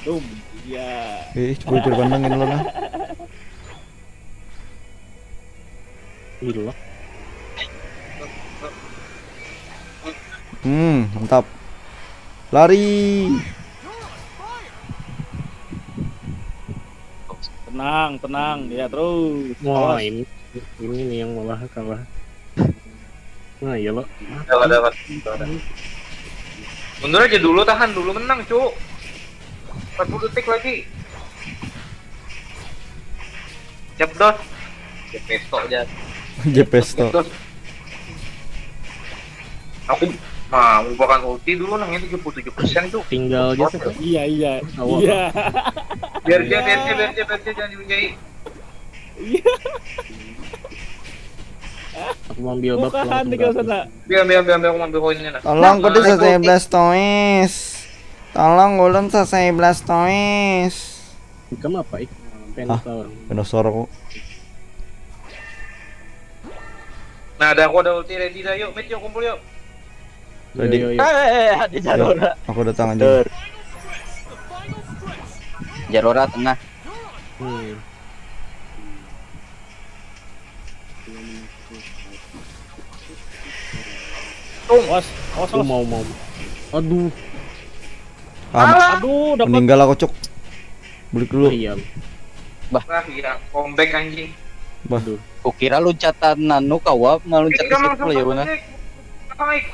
Dum. Iya. Ih, curi-curi pandang ini lo, nah. Gila. Hmm, mantap. Lari. Tenang, tenang, ya terus. Wah, Awas. ini ini nih yang malah kalah. Nah, iya lo. Dapat, dapat. Mundur aja dulu, tahan dulu, menang, Cuk. Empat puluh detik lagi. Jebdos. Jepesto aja. Jepesto. Jebdos. Aku mau bukan ulti dulu, nang ini tujuh puluh tujuh persen tuh. Tinggal aja tuh. Iya iya. Awal. Iya. Biar dia, biar dia, biar dia, biar dia, jangan diunjai. Iya. Aku mau ambil buff Bukan langsung tinggal ke atas. Sana. Ambil, ambil, ambil, ambil, aku ambil koinnya lah. Tolong kudu Nah, selesai itu. Blastoise. Tolong ulun selesai Blastoise. Kamu apa ih? Hah? Pentas orang. Dinosaur aku. Nah, ada, aku ada ulti ready dah, yuk, mid yuk, kumpul yuk. Ready. Yo, yo, yo. Eh, ada Yuk, Jarora. aku datang aja. Tur. Jarora tengah. Hmm. Awas, awas, Aku awas. Mau mau. Aduh. Ah, Aduh, dapat. Meninggal aku, Cuk. Balik dulu. Iya. Wah, iya, comeback anjing. Bah. Kukira loncatan anu kawa, malah loncat Ikam ke langsung situ ya masuk benar. aja. Apa, Mike?